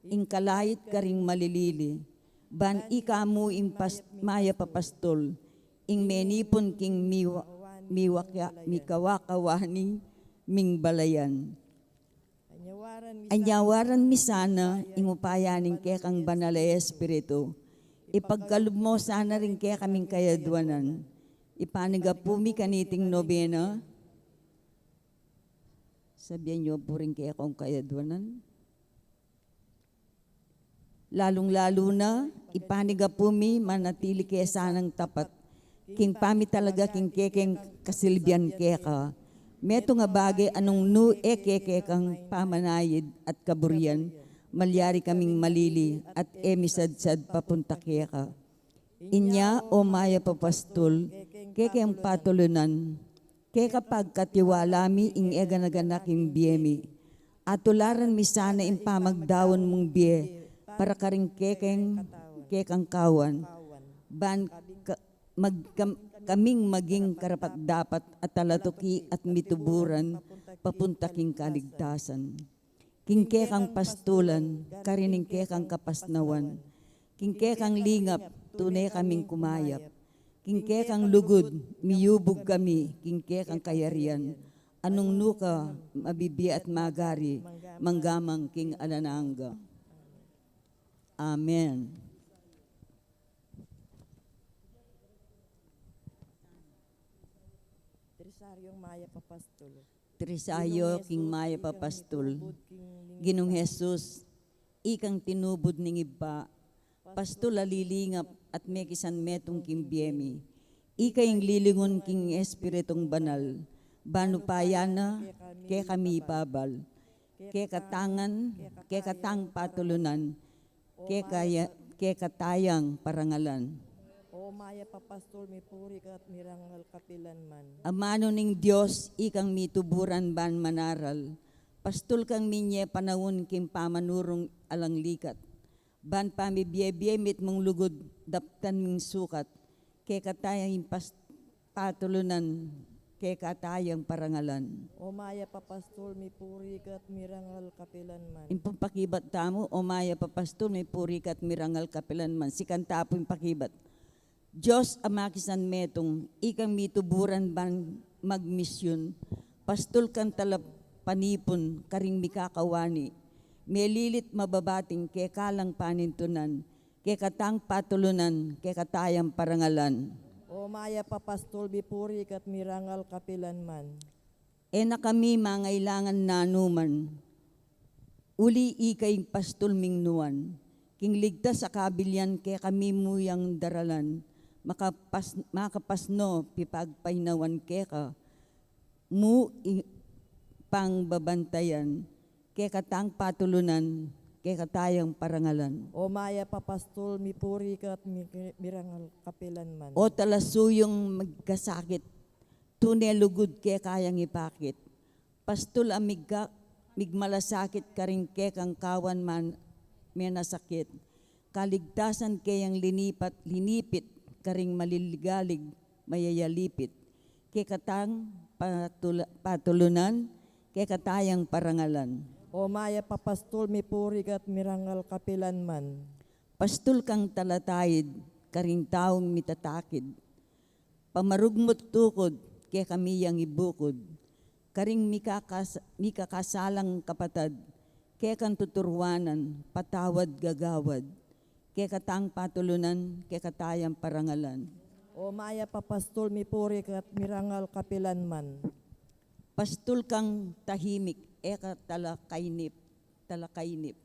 ing kalait karing malilili, ban ika mu ing pas-, mayap a pastul, ing menipun king miwa-, miwaka-, mikawakawani ming balayan. Anyawaran mi sana ing upaya ning kekang Banal a Espiritu, ipagkalub mu sana ring kekaming kayadwanan. Ipanigapu mi kaniting nobena. Sabian yu pu ring kekong kayadwanan. Lalung-lalu na, ipanigapu mi manatili ke sanang tapat king pamitalaga king kekeng kasilbian keka. Metung a bage a nung nu e ke kekang pamanayid at kaburian, malyari kaming malili at e misadsad papunta keka. Inya, o mayap a pastul, kekeng patulunan, keka pagkatiwala mi ing e gana-ganak ing bie mi. Atularan mi sana ing pamagdaun mung bie para karing kekeng, kekang kawan. Ban ka-, mag-, kam-, kaming maging karapat-dapat a talatuki at mituburan papunta king kaligtasan. King kekang pastulan, karin ing kekang kapasnawan. King kekang lingap, tune kaming kumayap. King kekang lugud, miyubug kami, king kekang kayarian. Anung nu ka, mabibie at magari, mangga man king alang angga. Amen. Trisaryong mayap a pastul. Trisario king mayap a pastul. Ginung Jesus, ikang tinubud ning Ibpa, pastul a lilingap at mekisan metung king bie mi. Ika ing lilingun king Espiritung Banal, ban upaya na kekami ibabal. Kekatangan, kekatang patulunan, kekaya-, kekatayang parangalan. O mayap a pastul, mipuri ka at mirangal kapilanman. Amanu ning Dios, ikang mituburan ban manaral. Pastul kang minye panaun king pamanurung alang likat. Ban pamibie-bie mitmung lugud daptan ming sukat. Kekatayang pas-, patulunan, kekatayang parangalan. O mayap a pastul, mipuri ka at mirangal kapilanman. Ing pakibat tamu, o mayap a pastul, mipuri ka at mirangal kapilanman. Sikan ta pu ing pakibat. Dios a makisan metung, ikang mituburan ban magmisyun, pastul kang talapanipun karing mikakawani, melilit mababating keka lang panintunan, keka tang patulunan, keka tayang parangalan. O mayap a pastul, mipuri ka't mirangal kapilanman. E na kami mangailangan nanuman, uli ika ing pastul ming nuan, king ligtas a kabilian kekami mu yang daralan, makapas-, makapasno pipagpainawan keka mu i-, pangbabantayan, keka tang patulunan, keka tayang parangalan. O mayap a pastul, mipuri ka't mi-, mirangal kapilanman. O talasuyung migkasakit, tune lugud keka yang ipakit. Pastul a migka-, migmalasakit karing kekang kawan man-, menasakit. Kaligtasan keyang linipat, linipit, karing maliligalig, mayayalipit. Keka tang patula-, patulunan, keka tayang parangalan. O mayap a pastul, mipuri ka't mirangal kapilanman. Pastul kang talataid, karing taung mitatakid. Pamarugmut tukud, kekami yang ibukud. Karing mikakas-, mikakasalang kapatad, kekang tuturuanan, patawad gagawad. Keka tang patulunan, keka tayang parangalan. O mayap a pastul, mipuri ka't mirangal kapilanman. Pastul kang tahimik, e ka talakainip, talakainip.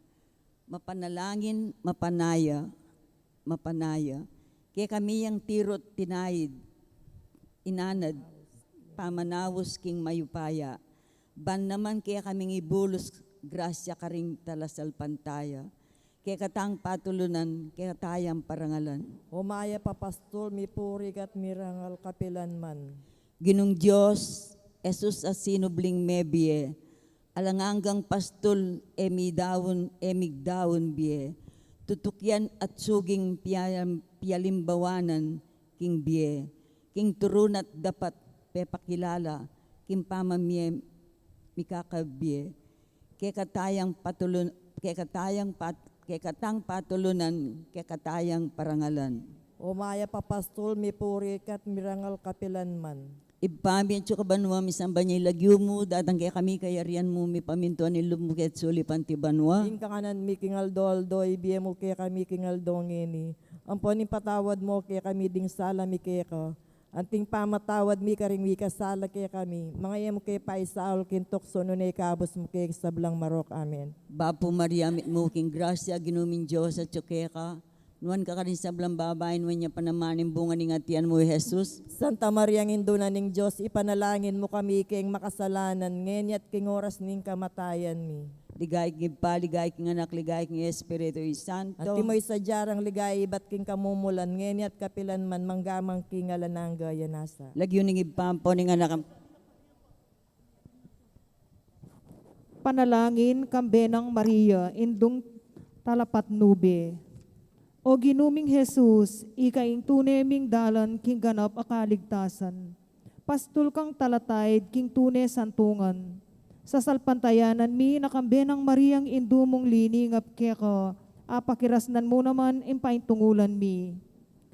Mapanalangin, mapanaya, mapanaya. Kekami yang tiru't tinaid, inanad, pamanaus king mayupaya. Ban naman kekaming ibulus grasya karing talasalpantaya. Keka tang patulunan, keka tayang parangalan. O mayap a pastul, mipuri ka't mirangal kapilanman. Ginung Dios, Jesus a sinubling mebie, alang anggang pastul, e midaun, e migdaun bie. Tutukian at suging pia-, pialimbawanan king bie. King turun at dapat pepakilala, king pamamie mikakabie. Keka tayang patulun-, keka tayang pat-, keka tang patulunan, keka tayang parangalan. O mayap a pastul, mipuri ka't mirangal kapilanman. Ibpa mi atsu ka banua, misamban ya ing lagyu mu, datang kekami ing kayarian mu, mipamintuan ing lub mu keti sulip anti banua. Ing kakanan mi king aldo-aldo, ibie mu kekami king aldo ngeni. Ampon ipatawad mu kekami ding sala mi keka, anting pamatawad mi karing mikasala kekami. Manga e mu ke paisaul king tuksu, nune ikabus mu ke king sablang marok. Amen. Bapu Maria, mitmu ka king grasya, Ginu ming Dios atsu keka. Nuan ka karing sablang babai, nuan ya pa naman ing bunga ning atian mu, i Jesus. Santa Maria, Indu na ning Dios, ipanalangin mu kami keng makasalanan, ngeni at king oras ning kamatayan mi. Ligaya king Ibpa, ligaya king Anak, ligaya king Espiritu Santo. Antimo ing sadya rang ligaya ibat king kamumulan, ngeni at kapilanman, mangga man king alang angga. Amen. Lagyu ning Ibpa, ampo ning Anak, am- Panalangin kang Benang Maria, Indung Talapatnube. O Ginu ming Jesus, ika ing tune ming dalan king ganap a kaligtasan. Pastul kang talataid king tune santungan. Sasalpantayanan mi na kang Benang Mariang Indu mung liningap keka, apakirasnan mu naman ing paintungulan mi.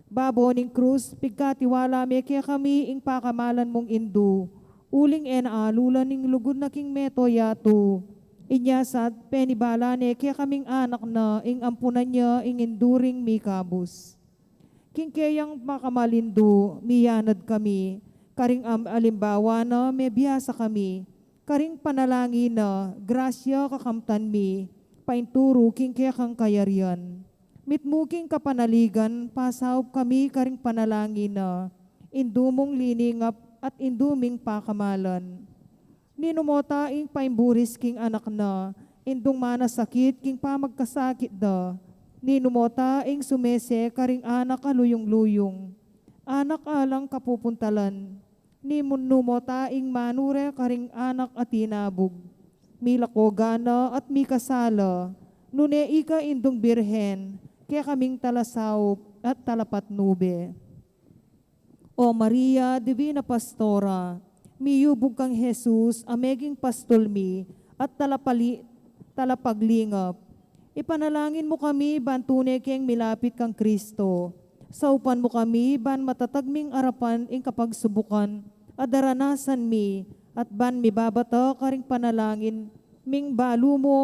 Babo ning krus, pigkatiwala me kekami ing pakamalan mung Indu, uling e na alulan ing lugud na king meto yatu. Inya sat penibala ne kekaming anak na ing ampunan ya ing Indu ring mikabus. King keyang makamal Indu, miyanad kami, karing am-, alimbawa na mebiasa kami, karing panalangin na grasya kakamtan mi, painturu king kekang kayarian. Mitmu king kapanaligan, pasaup kami karing panalangin na Indu mung liningap at Indu ming pakamalan. Ninu mo ta ing paimburis king anak na, Indung manasakit king pamagkasakit da. Ninu mo ta ing sumese karing anak a luyung-luyung, anak a alang kapupuntalan. Ninu mo ta ing manure karing anak a tinabug, milako gana at mikasala, nune ika Indung Birhen, kekaming talasaup at talapatnube. O Maria, Divina Pastora, miyubug kang Jesus a meging pastul mi at talapali-, talapaglingap. Ipanalangin mu kami ban tune keng milapit kang Kristo. Saupan mu kami ban matatag ming arapan ing kapagsubukan a daranasan mi, at ban mibabata karing panalangin ming balu mu,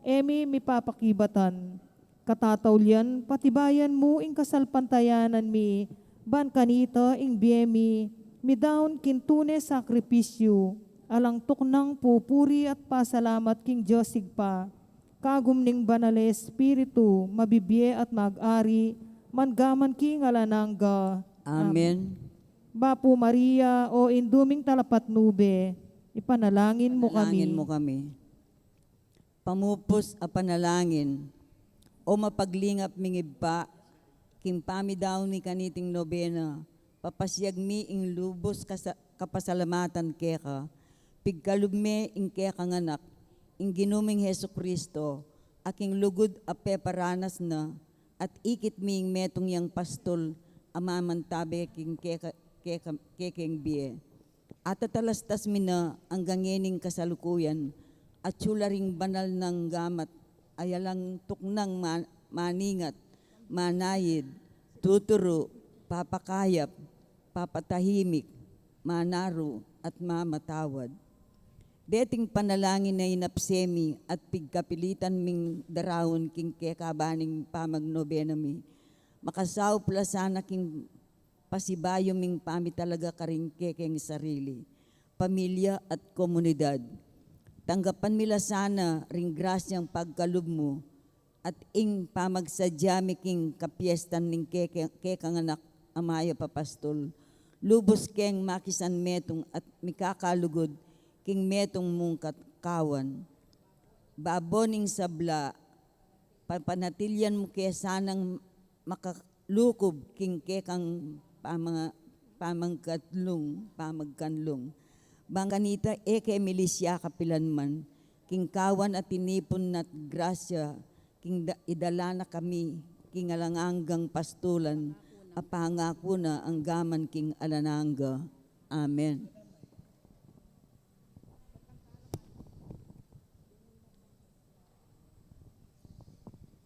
e mi mipapakibatan. Katataulian, patibayan mu ing kasalpantayanan mi, ban kanita ing bie mi midaun king tune sakripisyu, alang tuknang pupuri at pasalamat king Dios Ibpa, kagum ning Banal a Espiritu, mabibie at mag-ari, mangga man king alang angga. Amen. Bapu Maria, o Indu ming Talapatnube, ipanalangin mu kami. Panalangin mu kami. Pamupus a panalangin. O mapaglingap ming Ibpa, king pamidaun mi kaniting nobena, papasiag mi ing lubus kasa-, kapasalamatan keka, pigkalub me ing kekang Anak, ing Ginu ming Jesucristo, a king lugud a peparanas na, at ikit mi ing metung yang pastul a mamantabe king keka-, keka-, kekeng bie. Atatalastas mi na anggang ngening kasalukuyan, atyu la ring banal nang gamat, a alang tuknang ma-, maningat, manayid, tuturu, papakayap, papatahimik, manaru, at mamatawad. Deting panalangin a inapse mi at pigkapilitan ming daraun king kekaban ning pamagnobena mi, makasaup la sana king pasibayu ming pamitalaga karing kekeng sarili, pamilya at komunidad. Tanggapan mi la sana ring grasyang pagkalub mu, at ing pamagsadya mi king kapiestan ning keke-, kekang Anak a mayap a pastul, lubus keng makisanmetung at mikakalugud king metung mung kat-, kawan. Babo ning sabla, papanatilian mu ke sanang makalukub king kekang pamanga-, pamangkanlung, pamagkanlung. Bang kanita e ke milisya kapilan man, king kawan a tinipun na't grasya, king da-, idala na kami, king alang anggang pastulan, a pangaku na angga man king alang angga. Amen.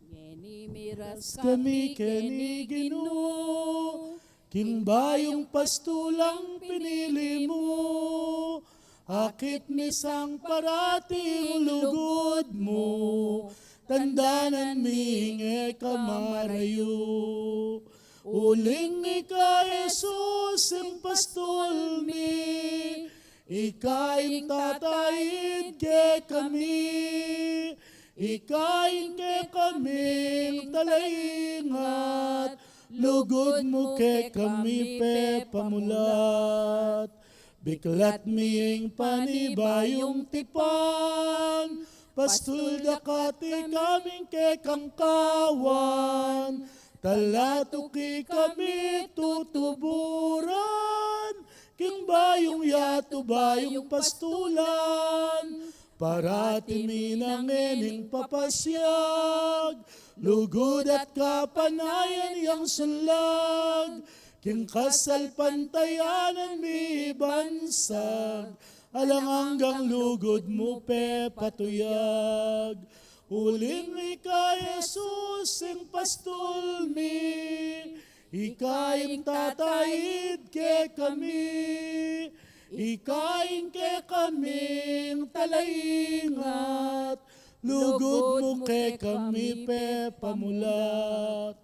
Ngeni miras kami keni Ginu, king bayung pastulang pinili mu, akit mi sang parati ing lugud mu, tandanan mi ing e ka marayu. Uling ika, Jesus, ing pastul mi, ika ing tataid kekami, ika ing kekaming talaingat, lugud mu kekami pepamulat. Biklat mi ing panibayung tipan, pastul da kati kaming kekang kawan, talatuki kami tutuburan, king bayung yatu bayung pastulan, parati mi nang ngening papasiag, lugud at kapanayan yang sulag, king kasalpantayanan mi bansag, alang anggang lugud mu pepatuyag. Uling ika, Jesus, ing pastul mi, ika ing tataid kekami, ika ing kekaming talaingat, lugud mu kekami pepamulat.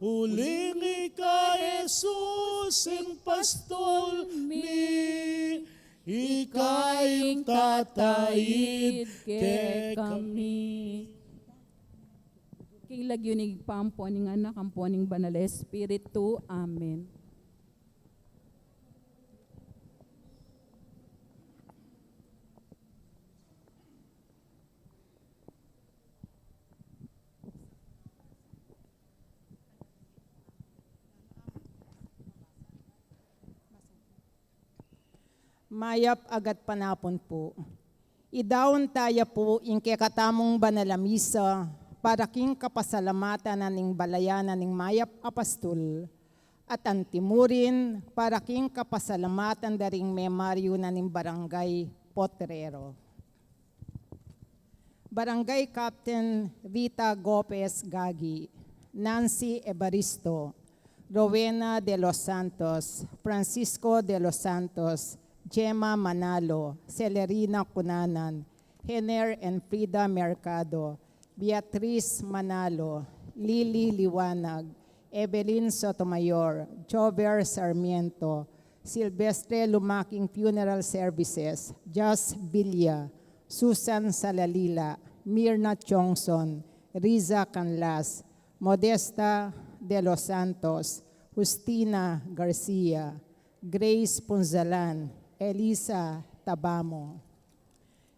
Uling ika, Jesus, ing pastul mi, ika ing tataid kekami. King lagyu ning Ibpa, ampo ning Anak, ampo ning Banal a Espiritu. Amen. Mayap a gatpanapun pu. Idaun taya pu ing kekatamung banal a misa para king kapasalamatan na ning balayan na ning mayap a pastul, at antimurin para king kapasalamatan da ring memaryu na ning Barangay Potrero. Barangay Captain Rita Gopez Gagi, Nancy Evaristo, Rowena de los Santos, Francisco de los Santos, Chema Manalo, Celerina Cunanan, Hener and Frida Mercado, Beatriz Manalo, Lily Liwanag, Evelyn Sotomayor, Jover Sarmiento, Silvestre Lumaking Funeral Services, Jas Villa, Susan Salalila, Mirna Chongson, Riza Canlas, Modesta de los Santos, Justina Garcia, Grace Punzalan, Elisa Tabamo.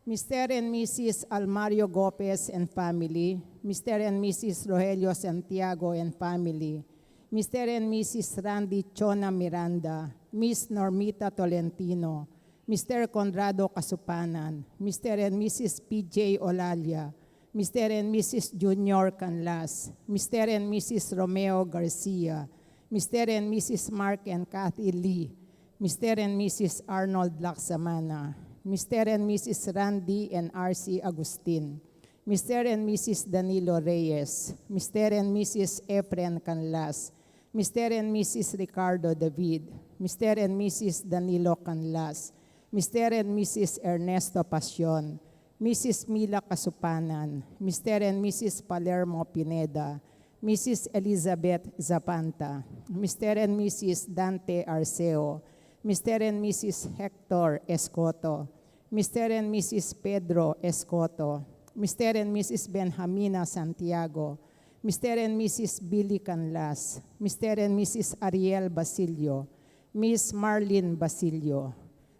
Mister and Missus Almario Gopez and family, Mister and Missus Rogelio Santiago and family, Mister and Missus Randy Chona Miranda, Miss Normita Tolentino, Mister Conrado Casupanan, Mister and Missus P J Olalia, Mister and Missus Junior Canlas, Mister and Missus Romeo Garcia, Mister and Missus Mark and Kathy Lee, Mister and Missus Arnold Lacsamana, Mister and Missus Randy and R C Agustin, Mister and Missus Danilo Reyes, Mister and Missus Efren Canlas, Mister and Missus Ricardo David, Mister and Missus Danilo Canlas, Mister and Missus Ernesto Pasion, Missus Mila Casupanan, Mister and Missus Palermo Pineda, Missus Elizabeth Zapanta, Mister and Missus Dante Arceo, Mister and Missus Hector Escoto, Mister and Missus Pedro Escoto, Mister and Missus Benjamina Santiago, Mister and Missus Billy Canlas, Mister and Missus Ariel Basilio, Miss Marlene Basilio,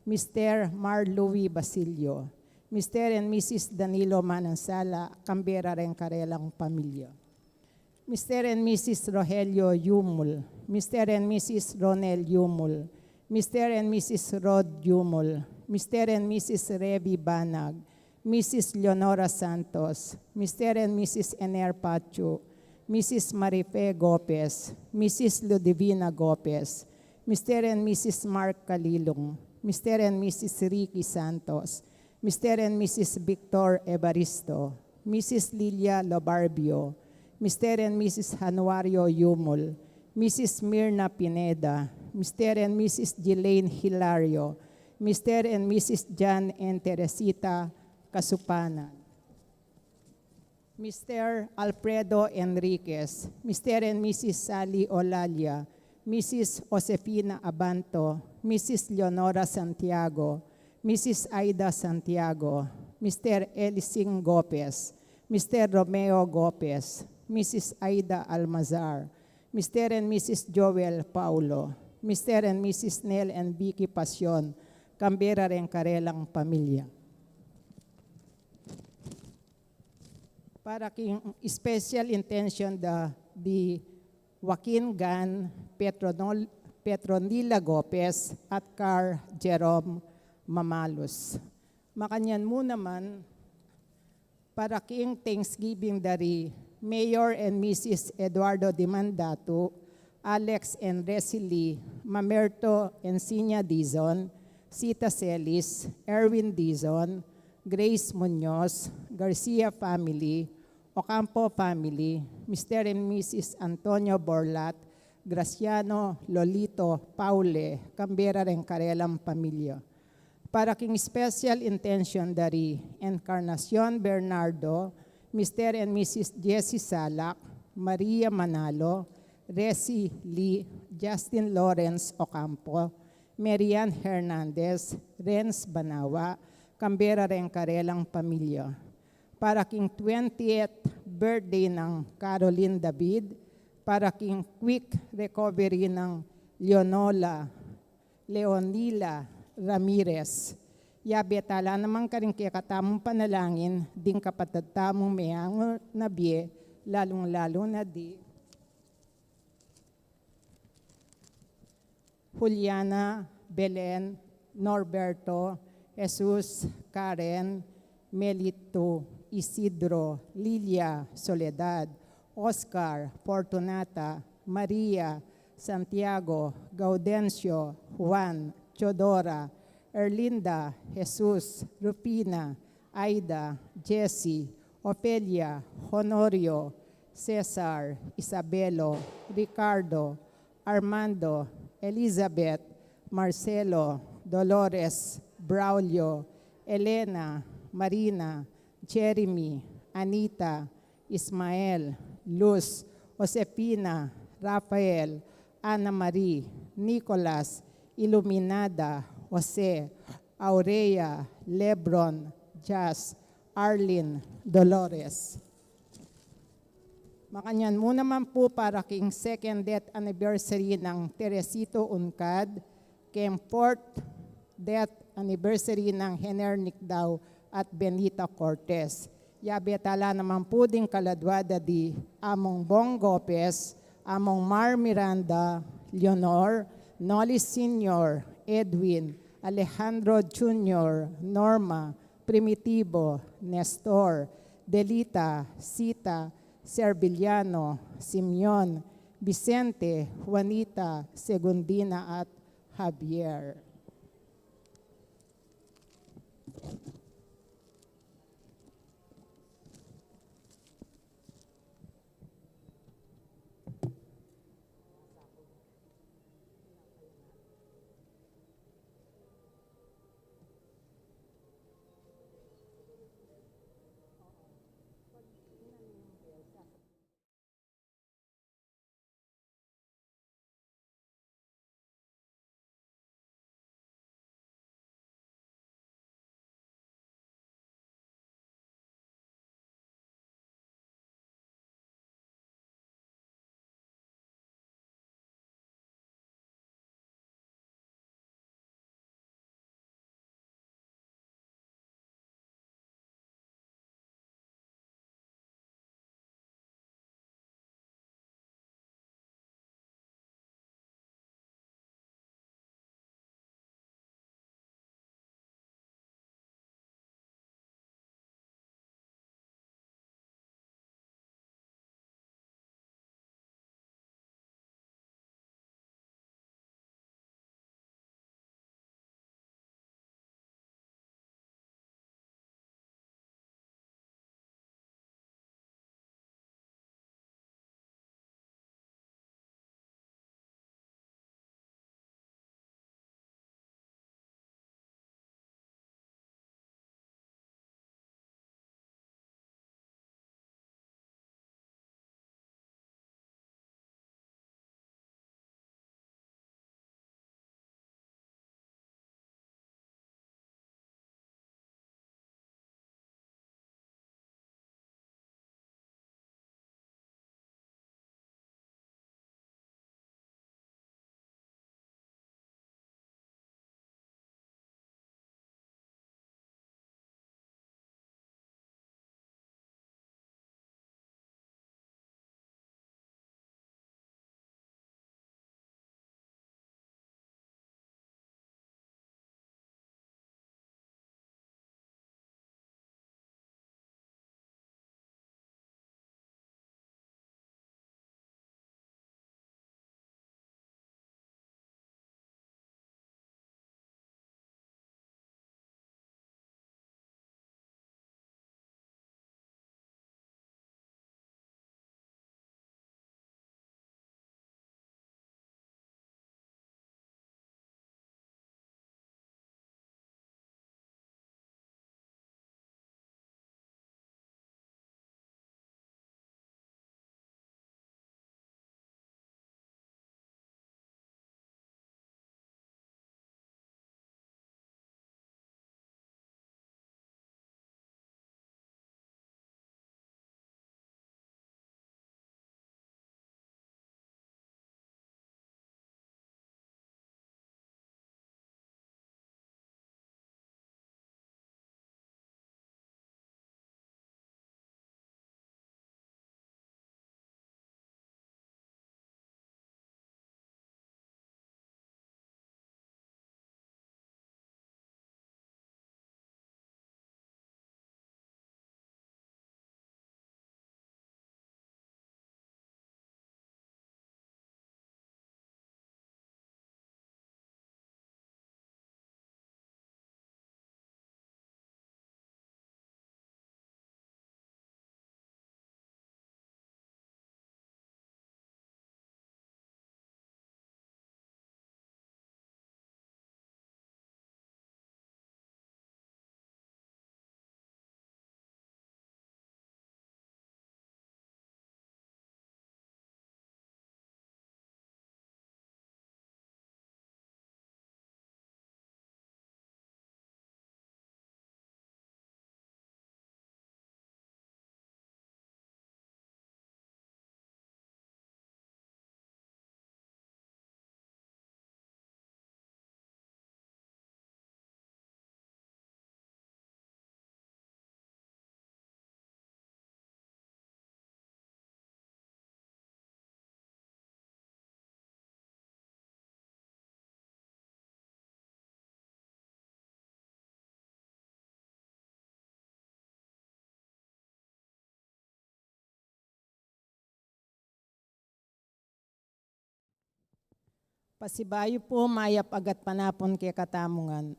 Mister Mar Louis Basilio, Mister and Missus Danilo Manansala, Canberra, reng karelang pamilya. Mister and Missus Rogelio Yumul, Mister and Missus Ronel Yumul, Mister and Missus Rod Yumul, Mister and Missus Revi Banag, Missus Leonora Santos, Mister and Missus Ener Pachu, Missus Marife Gopez, Missus Ludivina Gopez, Mister and Missus Mark Kalilong, Mister and Missus Ricky Santos, Mister and Missus Victor Evaristo, Missus Lilia Lobarbio, Mister and Missus Januario Yumul, Missus Mirna Pineda, Mister and Missus Gilane Hilario, Mister and Missus John and Teresita Casupanan, Mister Alfredo Enriquez, Mister and Missus Sally Olalia, Missus Josefina Abanto, Missus Leonora Santiago, Missus Aida Santiago, Mister Elising Gopez, Mister Romeo Gopez, Missus Aida Almazar, Mister and Missus Joel Paulo, Mister and Missus Nel and Vicky Pasion, Canberra, reng karelang pamilya. Para king special intention da di Joaquin Gan Petronol-, Petronila Gopez at Carl Jerome Mamalus. Makanyan mu naman, para king Thanksgiving da ri Mayor and Missus Eduardo Dimandatu, Alex and Resili, Mamerto and Sinya Dizon, Sita Celis, Erwin Dizon, Grace Muñoz, Garcia family, Ocampo family, Mister and Missus Antonio Borlat, Graciano, Lolito, Paule, Canberra, reng karelang pamilya. Para king special intention da ri Encarnacion Bernardo, Mister and Missus Jessie Salak, Maria Manalo, Resi Lee, Justin Lawrence Ocampo, Marian Hernandez, Renz Banawa, Canberra, reng karelang pamilya. Para king twentieth birthday nang Caroline David, para king quick recovery nang Leonola, Leonila Ramirez. Yabe tala naman karing kekatamung panalangin ding kapatad tamung meangu na bie, lalung-lalu na di Juliana, Belen, Norberto, Jesus, Karen, Melito, Isidro, Lilia, Soledad, Oscar, Fortunata, Maria, Santiago, Gaudencio, Juan, Teodora, Erlinda, Jesus, Rufina, Aida, Jessie, Ofelia, Honorio, Cesar, Isabelo, Ricardo, Armando, Elizabeth, Marcelo, Dolores, Braulio, Elena, Marina, Jeremy, Anita, Ismael, Luz, Josefina, Rafael, Ana Marie, Nicolas, Iluminada, Jose, Aurea, Lebron, Jazz, Arlene, Dolores. Makanyan mu naman pu para king second death anniversary nang Teresito Uncad, king fourth death anniversary nang Hener Nicdao at Benita Cortez. Yabe tala naman pu ding kaladua da di Among Bong Gopez, Among Mar Miranda, Leonor, Noli Senior, Edwin, Alejandro Junior, Norma, Primitivo, Nestor, Delita, Sita, Serviliano, Simeon, Vicente, Juanita, Segundina at Javier. Pasibayu pu, mayap a gatpanapun kekatamu ngan.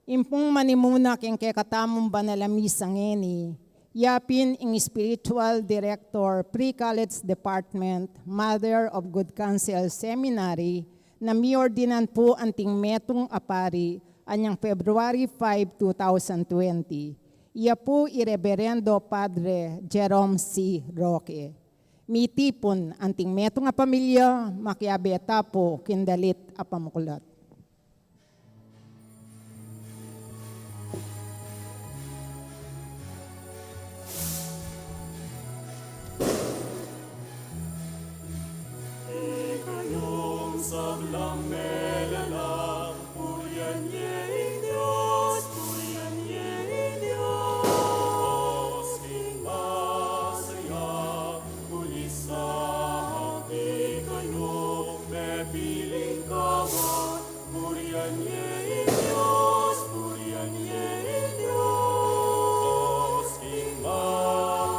Ing pung manimuna king kekatamung banal a misa ngeni, ya pin ing Spiritual Director, Pre-College Department, Mother of Good Counsel Seminary, na miordinan pu anting metung a pari anyang February five, two thousand twenty. Iya pu i Reberendo Padre Jerome C. Roque. Mitipun anting metung a pamilya, makiabe ta pu king dalit a pamuklat. Ikayung sablang melalang, purian ye ing Dios, purian ye ing Dios. King masayang kulisang, ikayung mepiling kawan, purian ye ing Dios, purian ye ing Dios. King masayang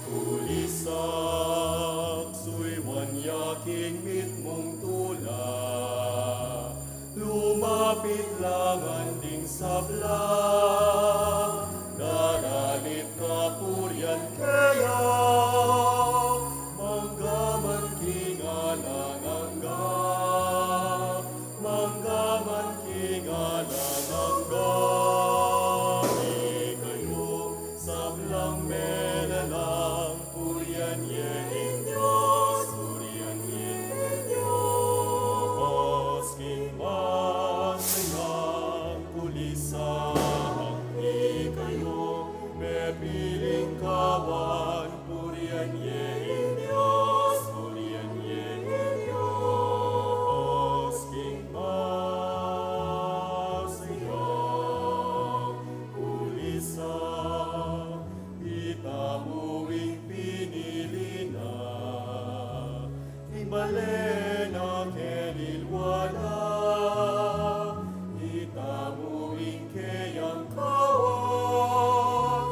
kulisang, suyuan ya king mitmung tula. Lumapit la ngan ding sabla, daralit kapurian keya. Mangga man king alang angga, mangga man king alang angga. Ikayung sablang melalang, purian ye ing Dios, purian ye ing Dios. King masayang kulisang, ikayung mepiling kawan, purian ye ing Dios, purian ye ing Dios. King masayang kulisang, itamu ing pinili na, ing bale na keliluan na. Itamu ing keyang kawan,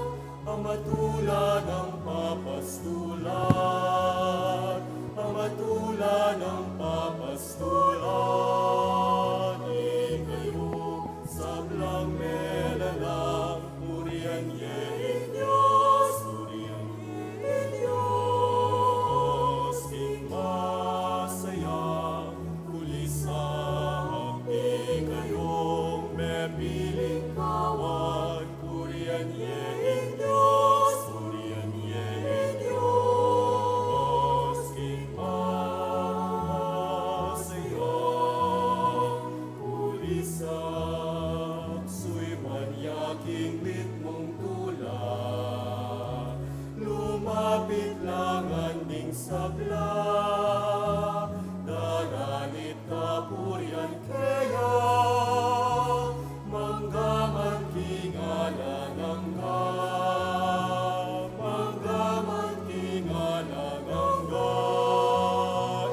a matula nang papastulan, a matula nang papastulan. Ikayung sablang melalang, purian ye ing Dios, purian ye ing Dios. King masayang kulisang, ikayung mepiling kawan, purian ye ing Dios, purian ye ing Dios. King masayang kulisang, suyuan ya king mitmung tula. Lumapit la ngan ding sabla, daralit kapurian keya. Mangga man king alang angga, mangga man king alang angga.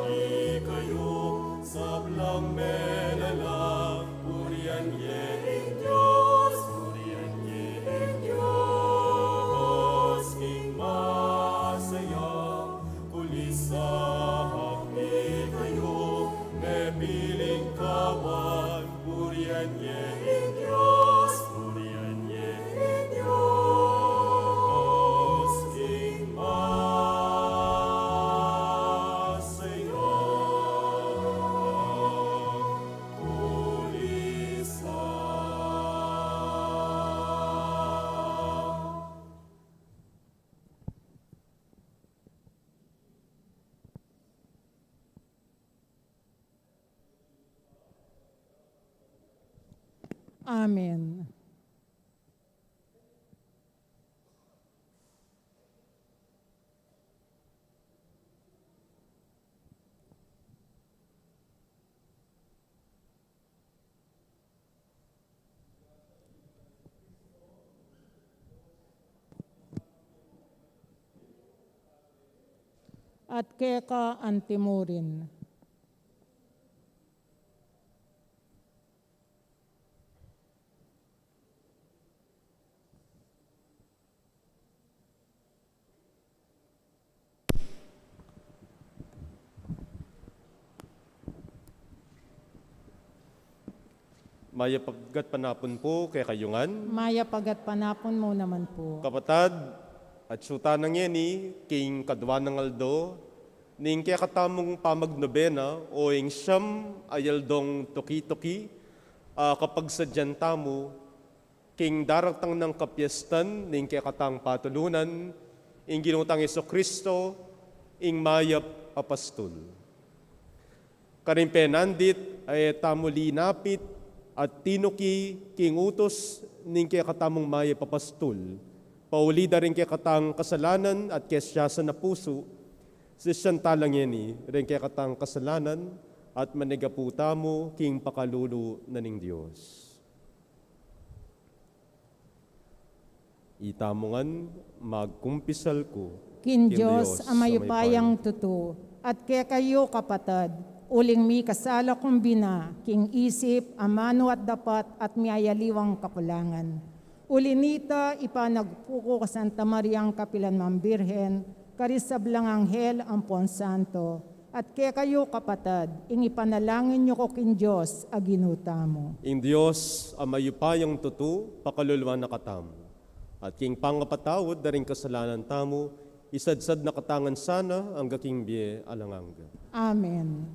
Ikayung sablang melalang, purian ye ing Dios, purian ye ing Dios. King masayang kulisang, ikayung mepiling kawan, purian ye ing Dios, purian ye ing Dios. King masayang kulisang. Amen. At keka antimurin. Mayap a gatpanapun pu kekayu ngan. Mayap a gatpanapun mu naman pu. Kapatad, atsu tana ngeni king kadwa nang aldo ning kekatamung pamagnobena o ing siyam a aldong tuki-tuki, a kapagsadyan tamu king daratang nang kapiestan ning kekatang patulunan, ing Ginu tang Jesucristo, ing Mayap a Pastul. Karin penandit, e tamu linapit at tinuki king utus ning kekatamung Mayap a Pastul, pauli da ring kekatang kasalanan at kesiasan a pusu, sisian tala ngeni ring kekatang kasalanan at manigapu tamu king pakalulu na ning Dios. Itamu ngan, magkumpisal ku king Dios a mayupayang tutu, at kekayu, kapatad, uling mikasala kung bina king isip, amanu at dapat, at miyayaliwang kakulangan. Uli nita, ipanagpu ku ka Santa Mariang kapilan man Birhen, karing sablang anghel ampon santo, at kekayu, kapatad, ing ipanalangin yu ku king Dios a Ginu tamu. Ing Dios a mayupayang tutu pakaluluan na katamu, at king pangapatawad da ring kasalanan tamu, isadsad na katamu ngan sana angga king bie alang angga. Amen.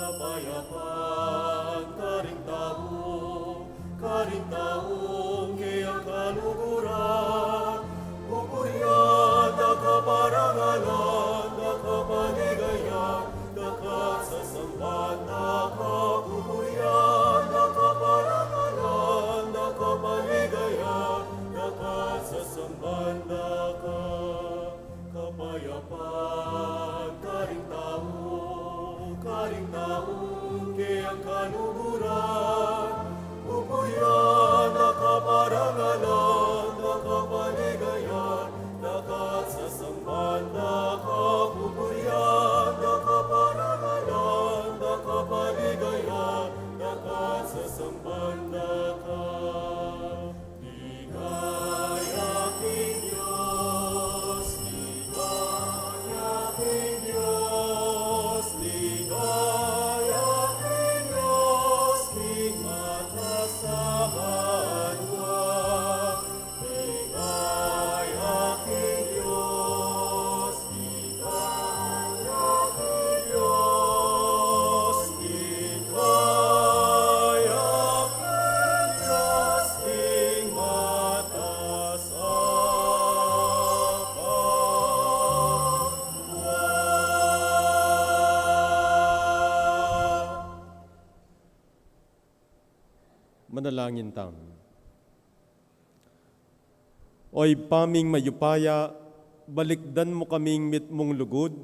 Kapayapan karing tau, karing taung keyang kaluguran, pupurian da ka, parangalan da ka, paligayan da ka, sasamban da ka, pupurian da ka, parangalan da ka, paligayan da ka, sasamban da ka. Kapayapan karing tau, karing taung keyang kaluguran, pupurian da ka, parangalan da ka, paligayan da ka, sasamban da ka, pupurian da ka, parangalan da ka, paligayan da ka, sasamban da ka. Ligaya king Dios, ligaya king Dios, ligaya king Dios, king mataas a banua. Ligaya king Dios, ligaya king Dios, ligaya king Dios, king mataas a banua. Manalangin tamu. O Ibpa ming mayupaya, balikdan mu kaming mitmung lugud,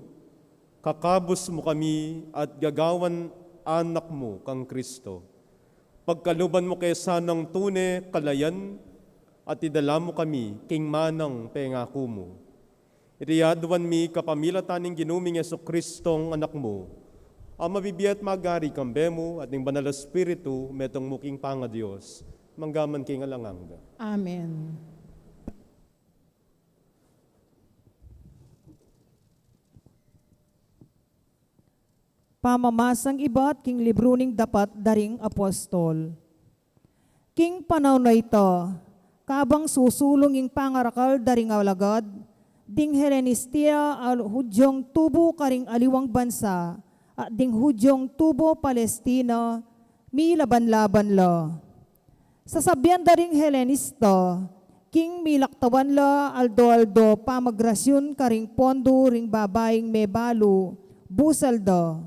kakabus mu kami at gagawan anak mu kang Kristo. Pagkaluban mu ke sanang tune kalayan at idala mu kami king manang pengaku mu. Iti aduan mi kapamilatan ning Ginu ming Jesucristong Anak mu, a mabibie at magari kambe mu at ning Banal a Espiritu, metung mu king pangaDios, mangga man king alang angga. Amen. Pamamasang ibat king libru ning Dapat da ring Apostol. King panaun a ita, kabang susulung ing pangarakal da ring alagad, ding Helenistia a Hudyong tubu karing aliwang bansa, at ding Hudyong tubu Palestina, milaban-laban la. Sasabian da ring Helenista, king milaktawan la aldo-aldo pamagrasyun karing pondu ring babaing mebalu, busal da.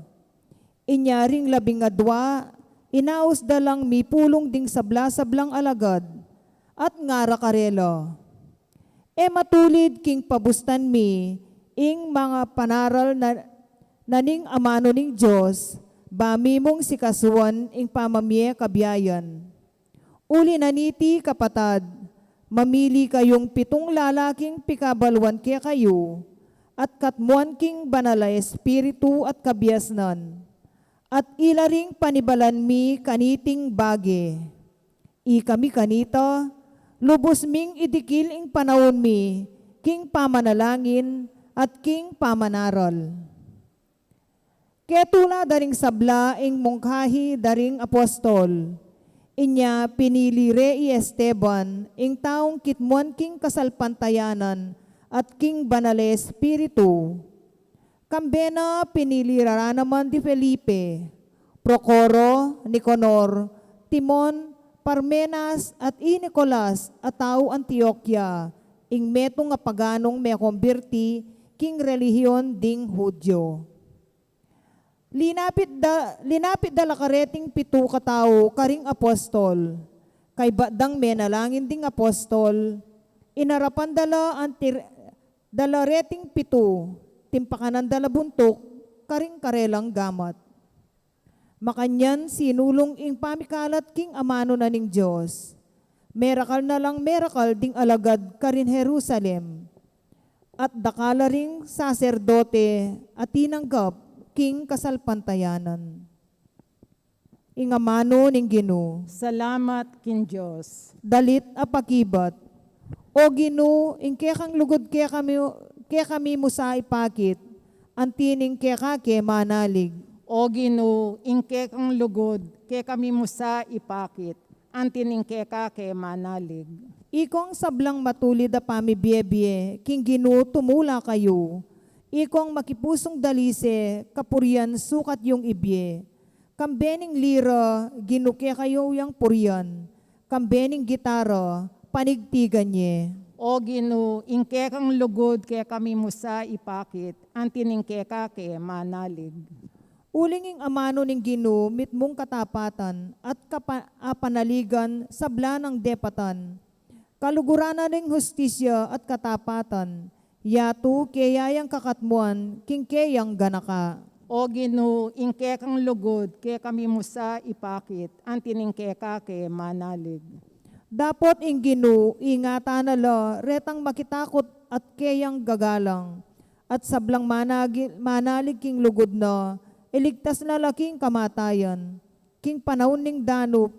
Inya ring labing adua, inaus da lang mipulung ding sabla-sablang alagad, at ngara karela, "E matulid king pabustan mi ing mangapanaral na, na ning amanu ning Dios, ba mi mung sikasuan ing pamamie kabiayan. Uli na niti, kapatad, mamili kayung pitung lalaking pikabaluan kekayu, at katmuan king Banal a Espiritu at kabiasnan, at ila ring panibalan mi kaniting bage. Ikami kanita, lubus ming idikil ing panaun mi king pamanalangin at king pamanaral." Ketula da ring sabla ing mungkahi da ring apostol. Inya pinili re i Esteban, ing taung kitmuan king kasalpantayanan at king Banal a Espiritu. Kambe na pinili ra naman di Felipe, Procoro, Nicanor, Timon, Parmenas, at i Nicolas a tau Antioquia, ing metung a paganung mekombirti king relihiyon ding Judio. Linapit da, linapit da la kareting pitu katau karing apostol. Kaybat dang menalangin ding apostol, inarapan da la anti, da la reting pitu, timpakanan da la buntuk karing karelang gamat. Makanyan sinulung ing pamikalat king amanu na ning Dios. Merakal na lang merakal ding alagad karin Jerusalem, at dakal la ring saserdote a tinanggap king kasalpantayanan. Ing amanu ning Ginu. Salamat king Dios. Dalit a pakibat. O Ginu, ing kekang lugud kekami, kekami mu sa ipakit, anti ning keka ke manalig. O Ginu, ing kekang lugud kekami mu sa ipakit, anti ning keka ke manalig. Ikong sablang matulid a pamibiebie king Ginu tumula kayu. Ikong makipusung dalise kapurian sukat yung ibie. Kambe ning lira, Ginu kekayu yang purian. Kambe ning gitara, panigtigan ye. O Ginu, ing kekang lugud kekami mu sa ipakit, anti ning keka ke manalig. Uling ing amanu ning Ginu mitmung katapatan at kapa-, a panaligan sabla nang depatan. Kaluguran na ning hustisya at katapatan, yatu keya yang kakatmuan king keyang ganaka. O Ginu, ing kekang lugud kekami mu sa ipakit, anti ning keka ke manalig. Dapot ing Ginu ingatan na la retang makitakut at keyang gagalang, at sablang managi-, manalig king lugud na, iligtas na la king kamatayan. King panaun ning danup,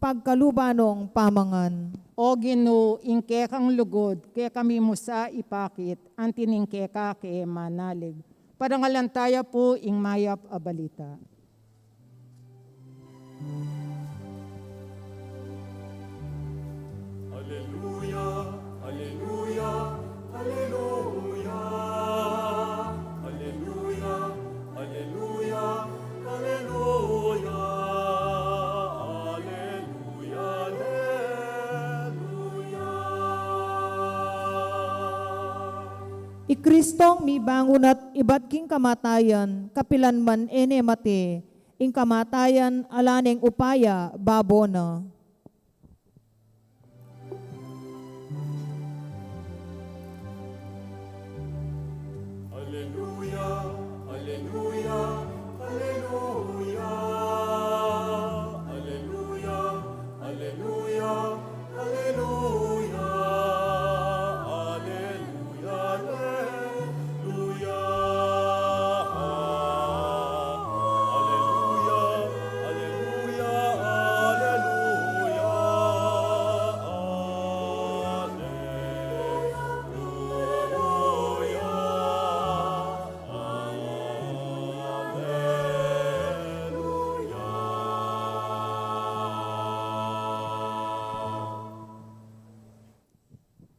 pagkaluban nong pamangan. O Ginu, ing kekang lugud kekami mu sa ipakit, anti ning keka ke manalig. Parangalan taya pu ing mayap a balita. Aleluya, aleluya, aleluya, aleluya, aleluya, aleluya, aleluya, aleluya. I Kristong mibangun at ibat king kamatayan, kapilan man e ne mate, ing kamatayan ala neng upaya, babo na.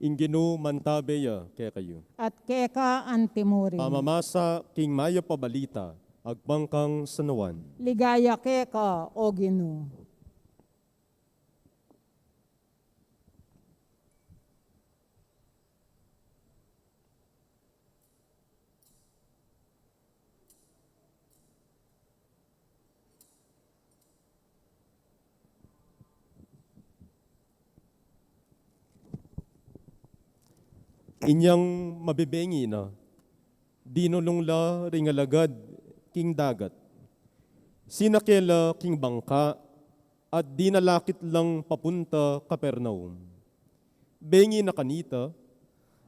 Ing Ginu mantabe ya kekayu. At keka antimurin. Pamamasa king mayap a balita agpang kang San Juan. Ligaya keka, O Ginu. Inyang mabebengi na, dinulung la ring alagad king dagat. Sinake la king bangka at dinalakit lang papunta Capernaum. Bengi na kanita,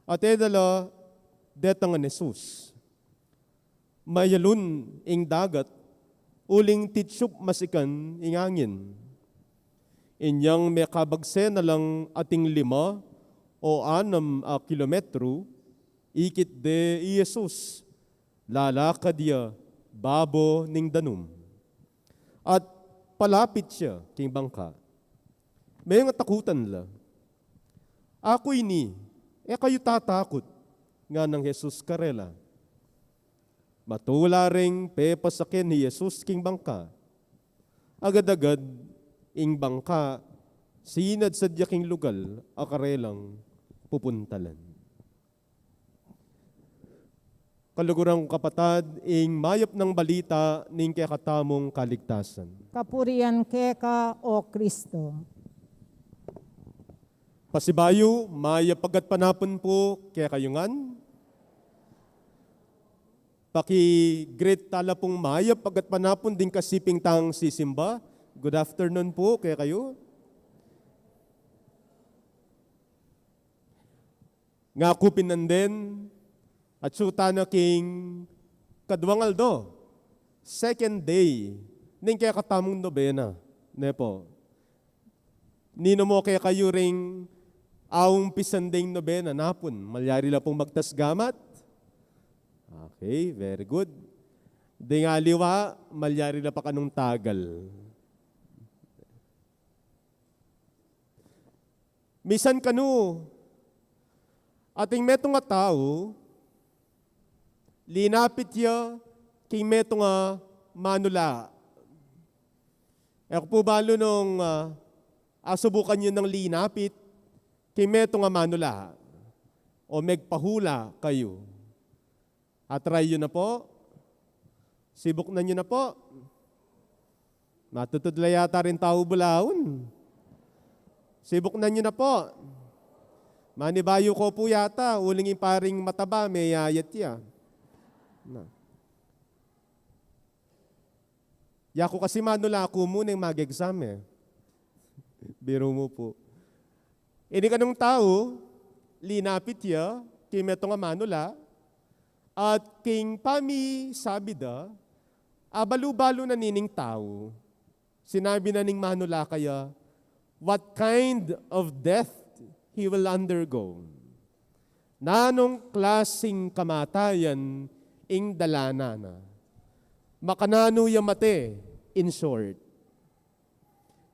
at e da la detangan Jesus. Mayalun ing dagat, uling titsup masikan ing angin. Inyang mekabagse na lang ating lima o anam a kilometru, ikit de i Jesus, lalakad ya babo ning danum. At palapit ya king bangka. Mengatakutan la. "Aku ini, e kayu tatakut," nganang Jesus karela. Matula reng pepasaken i Jesus king bangka. Agad-agad ing bangka sinadsad ya king lugal a karelang pupuntalan. Kaluguran kung kapatad, ing mayap nang balita ning kekatamung kaligtasan. Kapurian keka, O Kristo. Pasibayu, mayap a gatpanapun pu kekayu ngan. Paki-greet tala pung mayap a gatpanapun ding kasiping tang sisimba. Good afternoon pu kekayu. Ngaku pin nandin, atsu tana king kaduang aldo, second day ning kekatamung nobena, ne pu. Ninu mu kekayu ring aumpisan ding nobena napun, malyari la pung magtas gamat? Okay, very good. Ding aliwa, malyari la pa kanung tagal. Misan kanu, ating metung a tau, linapit ya king metung a manula. E ku pu balu nung, ah, asubukan yu nang linapit king metung a manula o megpahula kayu. A-try yu na pu. Sibuknan yu na pu. Matutud la yata ring tau bulaun. Sibuknan yu na pu. Manibayu ko pu yata, uling ing paring mataba, meyayat ya. Na. Yaku kasi manula ku mu neng mag-exam e. Biru mu pu. Ini kanung tau, linapit ya king metung a manula, at king pamisabi da, abalu-balu na nining tau. Sinabi na ning manula kaya, "What kind of death he will undergo?" Nanung klasing kamatayan ing dalanan na? Makananu ya mate, in short?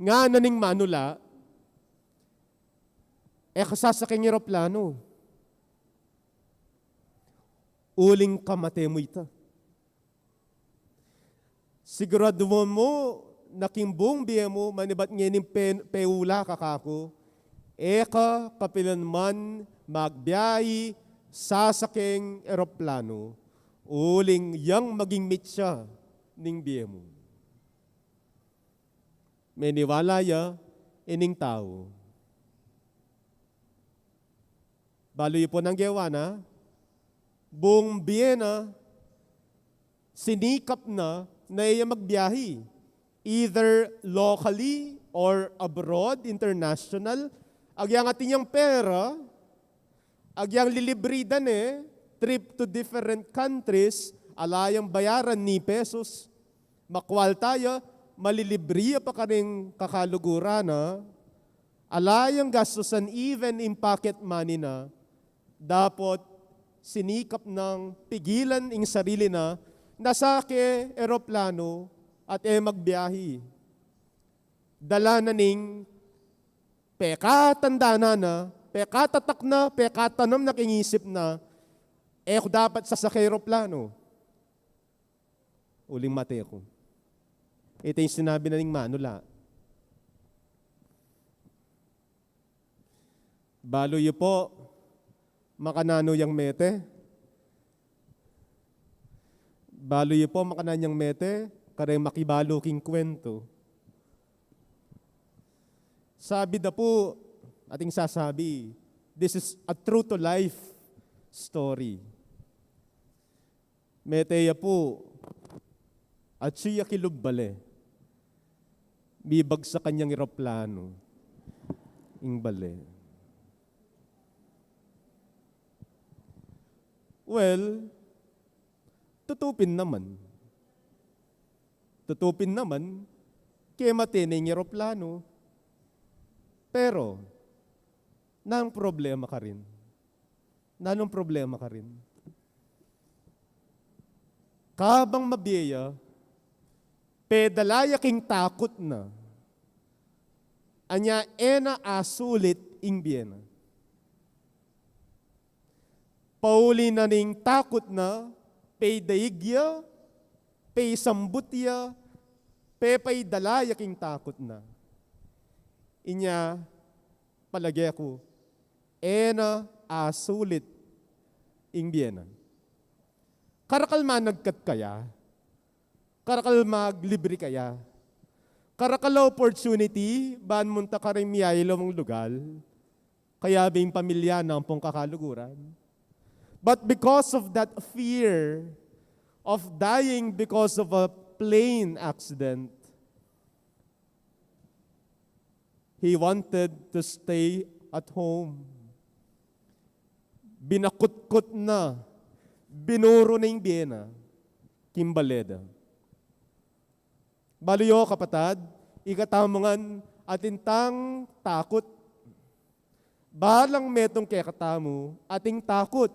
Ngana ning manula, "E ka sasake king eroplanu. Uling kamate mu ita." Siguraduan mu na king buung bie mu, manibat ngening pe-, peula ka kaku, e ka kapilan man magbiahi sasakeng eroplanu, uling yang maging mitsa ning bie mu. Meniwala ya ining tau. Balu yu pu nang gewa na, buung bie na, sinikap na, na e ya magbiahi, either locally or abroad, international. Agyang atin yang pera, agyang lilibri da ne trip to different countries, ala yang bayaran ni pesos. Makwalta ya, malilibri ya pa karing kakaluguran na. Ala yang gastusan, even ing pocket money na, dapot sinikap nang pigilan ing sarili na, na sake eroplanu at e magbiahi. Dala na ning pekatandanan na, Pekatatak na, pekatanam na king isip na, e ku dapat sasake eroplano. Uling mate ku. Ito ing sinabi na ning manula. Balu yu pu, makananu yang mete? Balu yu pu, makananu yang mete? Kareng makibalu king kwentu. Sabi da pu, ating sasabi, this is a true to life story. Mete ya pu, atsu ya kilub bale. Mibagsakan yang eroplano ing bale. Well, tutu pin naman. Tutu pin naman, kemate ne ing eroplano. Pero, nanung problema karin? Nanung problema karin? Kabang mabie ya, pedala ya king takut na. Anya e na asulit ing bie na. Pauli na ning takut na, peidaig ya, peisambut ya, pepaidala ya king takut na. Inya, palage ku, e na asulit ing bie na. Karakal managkat kaya, karakal maglibri kaya, karakal opportunity ban munta karing miyayaliwang lugal, kaya bing pamilya na ampong kakaluguran. But because of that fear of dying because of a plane accident, he wanted to stay at home. Binakutkut na, binuru na ing bie na, king bale da. Balu yu, kapatad, ikatamu ngan atin tang takut. Balang metung kekatamu ating takut.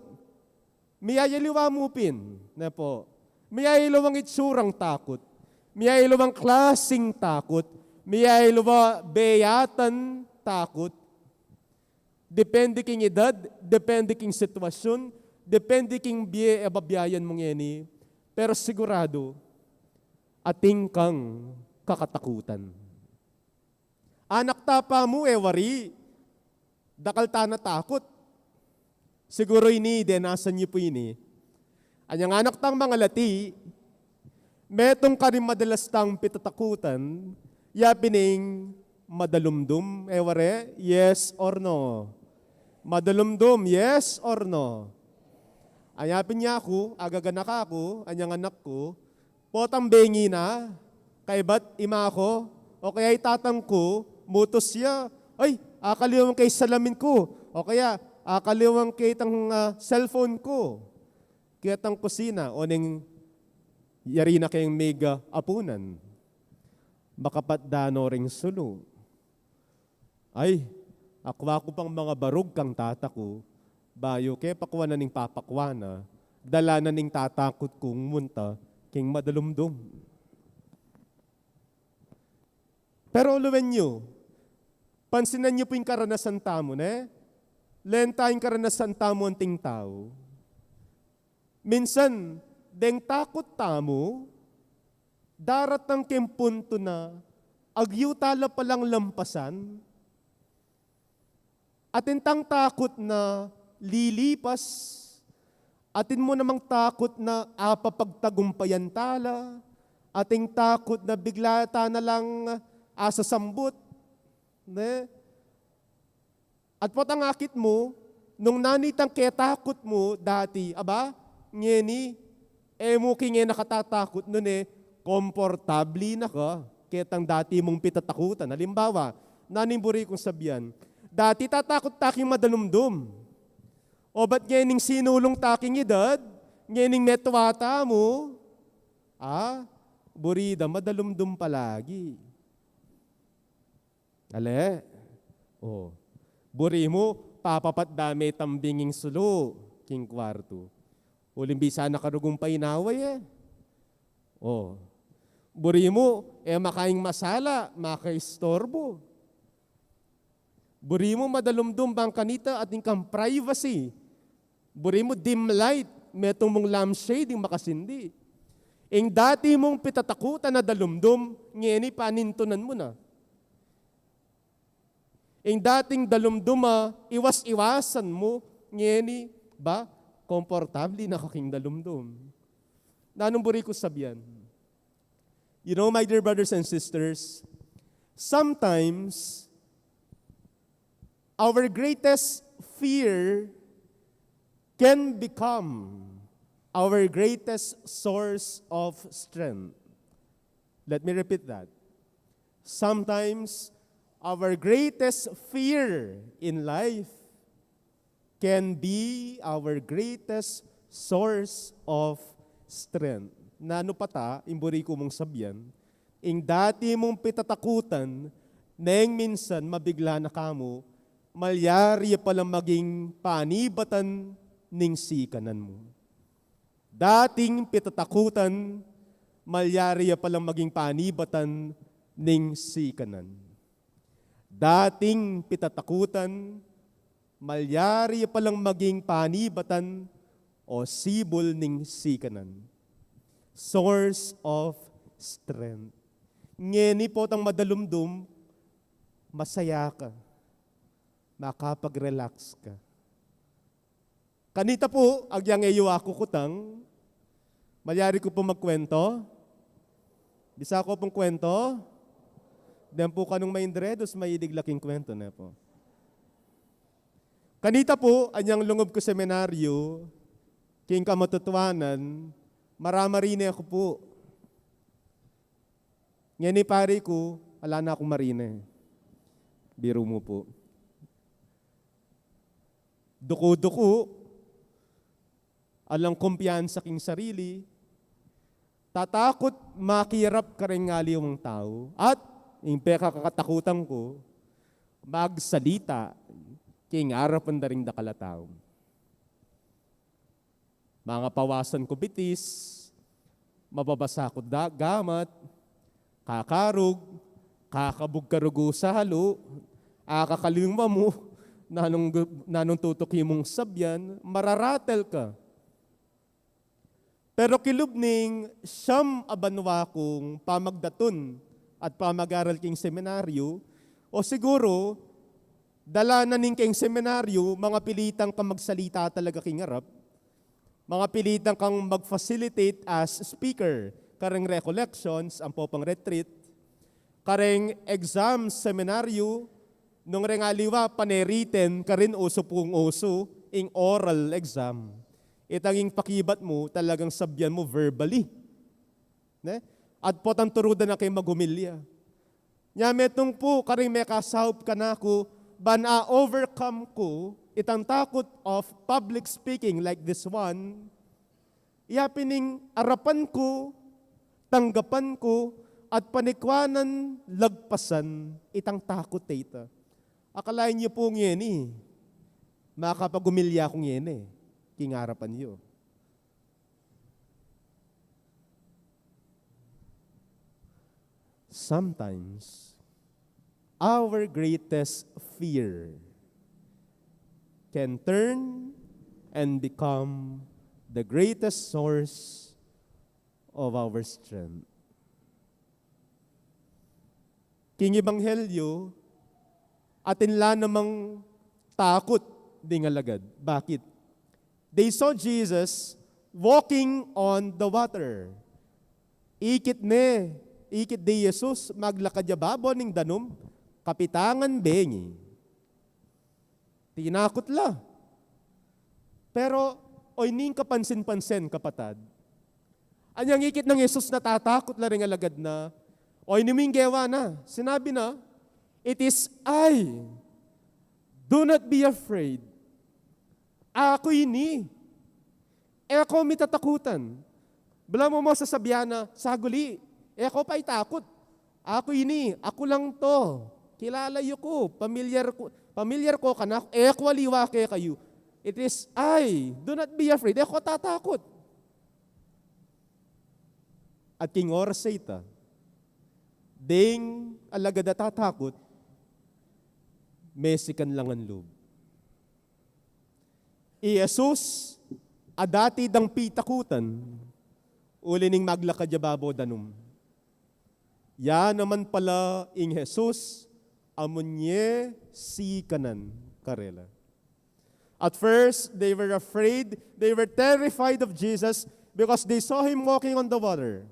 Miyayaliwa mu pin, ne pu. Miyayaliwang itsurang takut. Miyayaliwang klasing takut. Miyayaliwa beyatan takut. Depende king edad, depende king sitwasyun, depende king bie e babiayan mu ngeni. Pero sigurado, atin kang kakatakutan. Anak ta pa mu, e wari, dakal ta na takut. Siguru ini, denasan yu pu ini. Anyang anak tang mangalati, metung karing madalas tang pitatakutan, ya pin ing madalumdum, e wari, yes or no? Madalumdum, yes or no? Anya pin ya ku, agaganaka ku, anyang anak ku, potang bengi na, kaybat ima ku, o kaya i tatang ku, mutus ya, ay, akaliwang ke ing salamin ku, o kaya, akaliwang ke itang, ah, cellphone ku. Ketang kusina, o neng yari na keng mega apunan. Makapatda no ring sulu. Ay, akwa ku pang mangabarug kang tata ku, bayu ke pakwa na ning papakwa na, dala na ning tatakut kung munta king madalumdum. Pero luwen yu, pansinan yu pu ing karanasan tamu, ne? Lenta ing karanasan tamu anting tau. Minsan, deng takut tamu, daratang keng puntu na agyu ta la palang lampasan. Atin tang takut na lilipas. Atin mu namang takut na apapagtagumpayan ta la. Ating takut na bigla ta na lang asasambut. Ne? At potang akit mu, nung nanu itang ketakut mu dati, aba, ngeni, e mu king e na katatakut, nune, komportabli na ka ketang dati mung pitatakutan. Halimbawa, nanu ing buri kung sabian, dati tatakut ta king madalumdum. O ba't ngening sinulung ta king edad, ngening metua tamu, ah, buri da madalumdum palagi. Ale? O. Buri mu, papapatda me tambing ing sulu king kwartu. Uling bisa na karugong painawa e. O. Buri mu, e makaing masala, makaistorbu. Buri mu madalumdum bang kanita atin kang privacy. Buri mu dim light, metung mung lampshade ing makasindi. Ing dati mung pitatakutan a dalumdum, ngeni panintunan mu na. Ing dating dalumdum a iwas-iwasan mu, ngeni ba, komportable na ka king dalumdum. Nanung buri ku sabian? You know, my dear brothers and sisters, sometimes our greatest fear can become our greatest source of strength. Let me repeat that. Sometimes our greatest fear in life can be our greatest source of strength. Nanu pa ta, ing buri ku mung sabian, ing dati mung pitatakutan, neng minsan mabigla na ka mu, malyari ya palang maging panibatan ning sikanan mu. Dating pitatakutan, malyari ya palang maging panibatan ning sikanan. Dating pitatakutan, malyari ya palang maging panibatan o sibul ning sikanan. Source of strength. Ngeni potang madalumdum, masaya ka. Makapag-relax ka. Kanita pu, agyang e yu aku kutang, malyari ku pu magkwento? Bisa ku pung kwento? Deng pu kanung maindre, dus mahilig la king kwento, ne pu? Kanita pu, anyang lungub ku seminaryu, king kamatutuanan, maramarine ku pu. Ngeni pari ku, ala na kung marine. Biru mu pu. Duku-duku, alang kumpiyansa king sarili, tatakut makirap karing aliwang tau, at ing pekakatakutan ku, magsalita king arapan da ring dakal a tau. Mangapawasan ku bitis, mababasa ku da-, gamat, kakarug, kakabug karugu salu, akakalimwa mu, nanung gu-, nanung tutuki mung sabian, mararatel ka. Pero kilub ning siyam a banwa kung pamagdatun at pamag-aral king seminaryu, o siguru, dalanan ning king seminaryu, mangapilitan kang magsalita talaga king arap. Mangapilitan kang mag-facilitate as speaker kareng recollections, ampo pang retreat, kareng exam seminaryu, nung reng aliwa, pane-written, karin usu pung usu ing oral exam. Itang ing pakibat mu, talagang sabian mu verbally. Ne? At potang turudan na keng maghumilya. Nya metung pu, karing mekasaup kanaku, ban a-overcome ku itang takut of public speaking like this one, iya pin ing arapan ku, tanggapan ku, at panikwanan lagpasan itang takut a ita. Akalain yu pu ngeni, makapaghumilya ku ngeni king arapan yu. Sometimes, our greatest fear can turn and become the greatest source of our strength. King Ebanghelyo, atin la namang takut ding alagad. Bakit? They saw Jesus walking on the water. Ikit ne, ikit de Jesus maglakad ya babo ning danum, kapitangan bengi. Tinakut la. Pero, oyni ing kapansin-pansin, kapatad. Anyang ikit nang Jesus, natatakut la ring alagad na. Oyni mu ing gewa na. Sinabi na, "It is I. Do not be afraid." Aku ini. E ko mitatakutan. Balamu mu sasabian na, "Saguli, e ko pa itakut. Aku ini, aku lang 'to. Kilala yu ku, pamilyar ku, pamilyar ko kanaku, e ko aliwa kekayu. It is I. Do not be afraid. E ko tatakut." At king oras a ita, deng alagad a tatakut, Mesikan la ngan lub. I Jesus, a dati dang pitakutan, uli ning maglakad ya babo danum. Ya naman pala ing Jesus, a munye sikanan karela. At first, they were afraid, they were terrified of Jesus because they saw him walking on the water.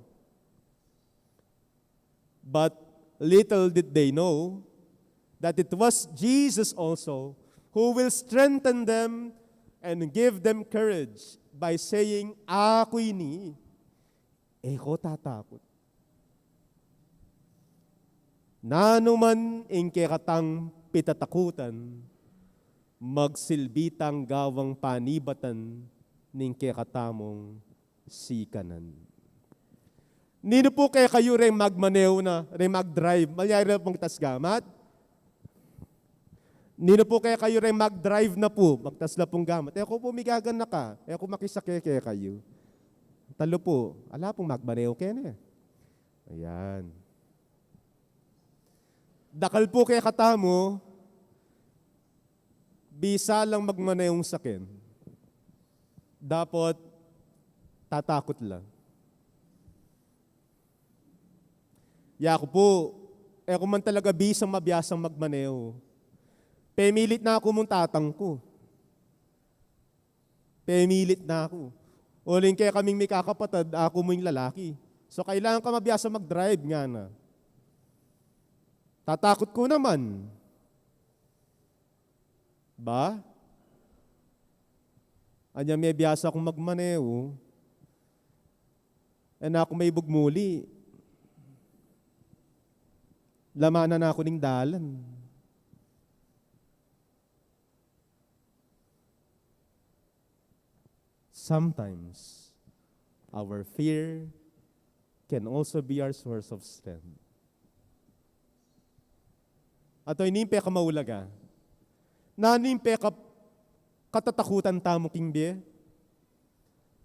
But little did they know that it was Jesus also who will strengthen them and give them courage by saying, "Aku ini, e ko tatakut." Nanu man ing kekatang pitatakutan, magsilbi tang gawang panibatan ning kekatamung sikanan. Ninu pu kekayu reng magmaneho na, reng magdrive, malyari la pung magtas gamat? Ninu pu kekayu reng magdrive na pu, magtas la pung gamat? E ku pu migaganaka, e ku makisake kekayu. Talu pu, ala pung magmaneho kene. Ayan. Dakal pu kekatamu, bisa lang magmanehong saken, dapot tatakut la. Yaku pu, e ku man talaga bisang mabiasang magmaneho. Pemilit na ku mung tatangku. Pemilit na ku. Uling kekaming mikakapatad, aku mu ing lalaki. So, kailangan ka mabiasa mag-drive, ngana. Tatakut ku naman. Ba? Anya mebiasa kung magmaneho, e na ku maibug muli. Lamanan na ku ning dalan. Sometimes, our fear can also be our source of strength. At ini ing pekamaulaga. Nanu ing pekakatatakutan tamu king bie?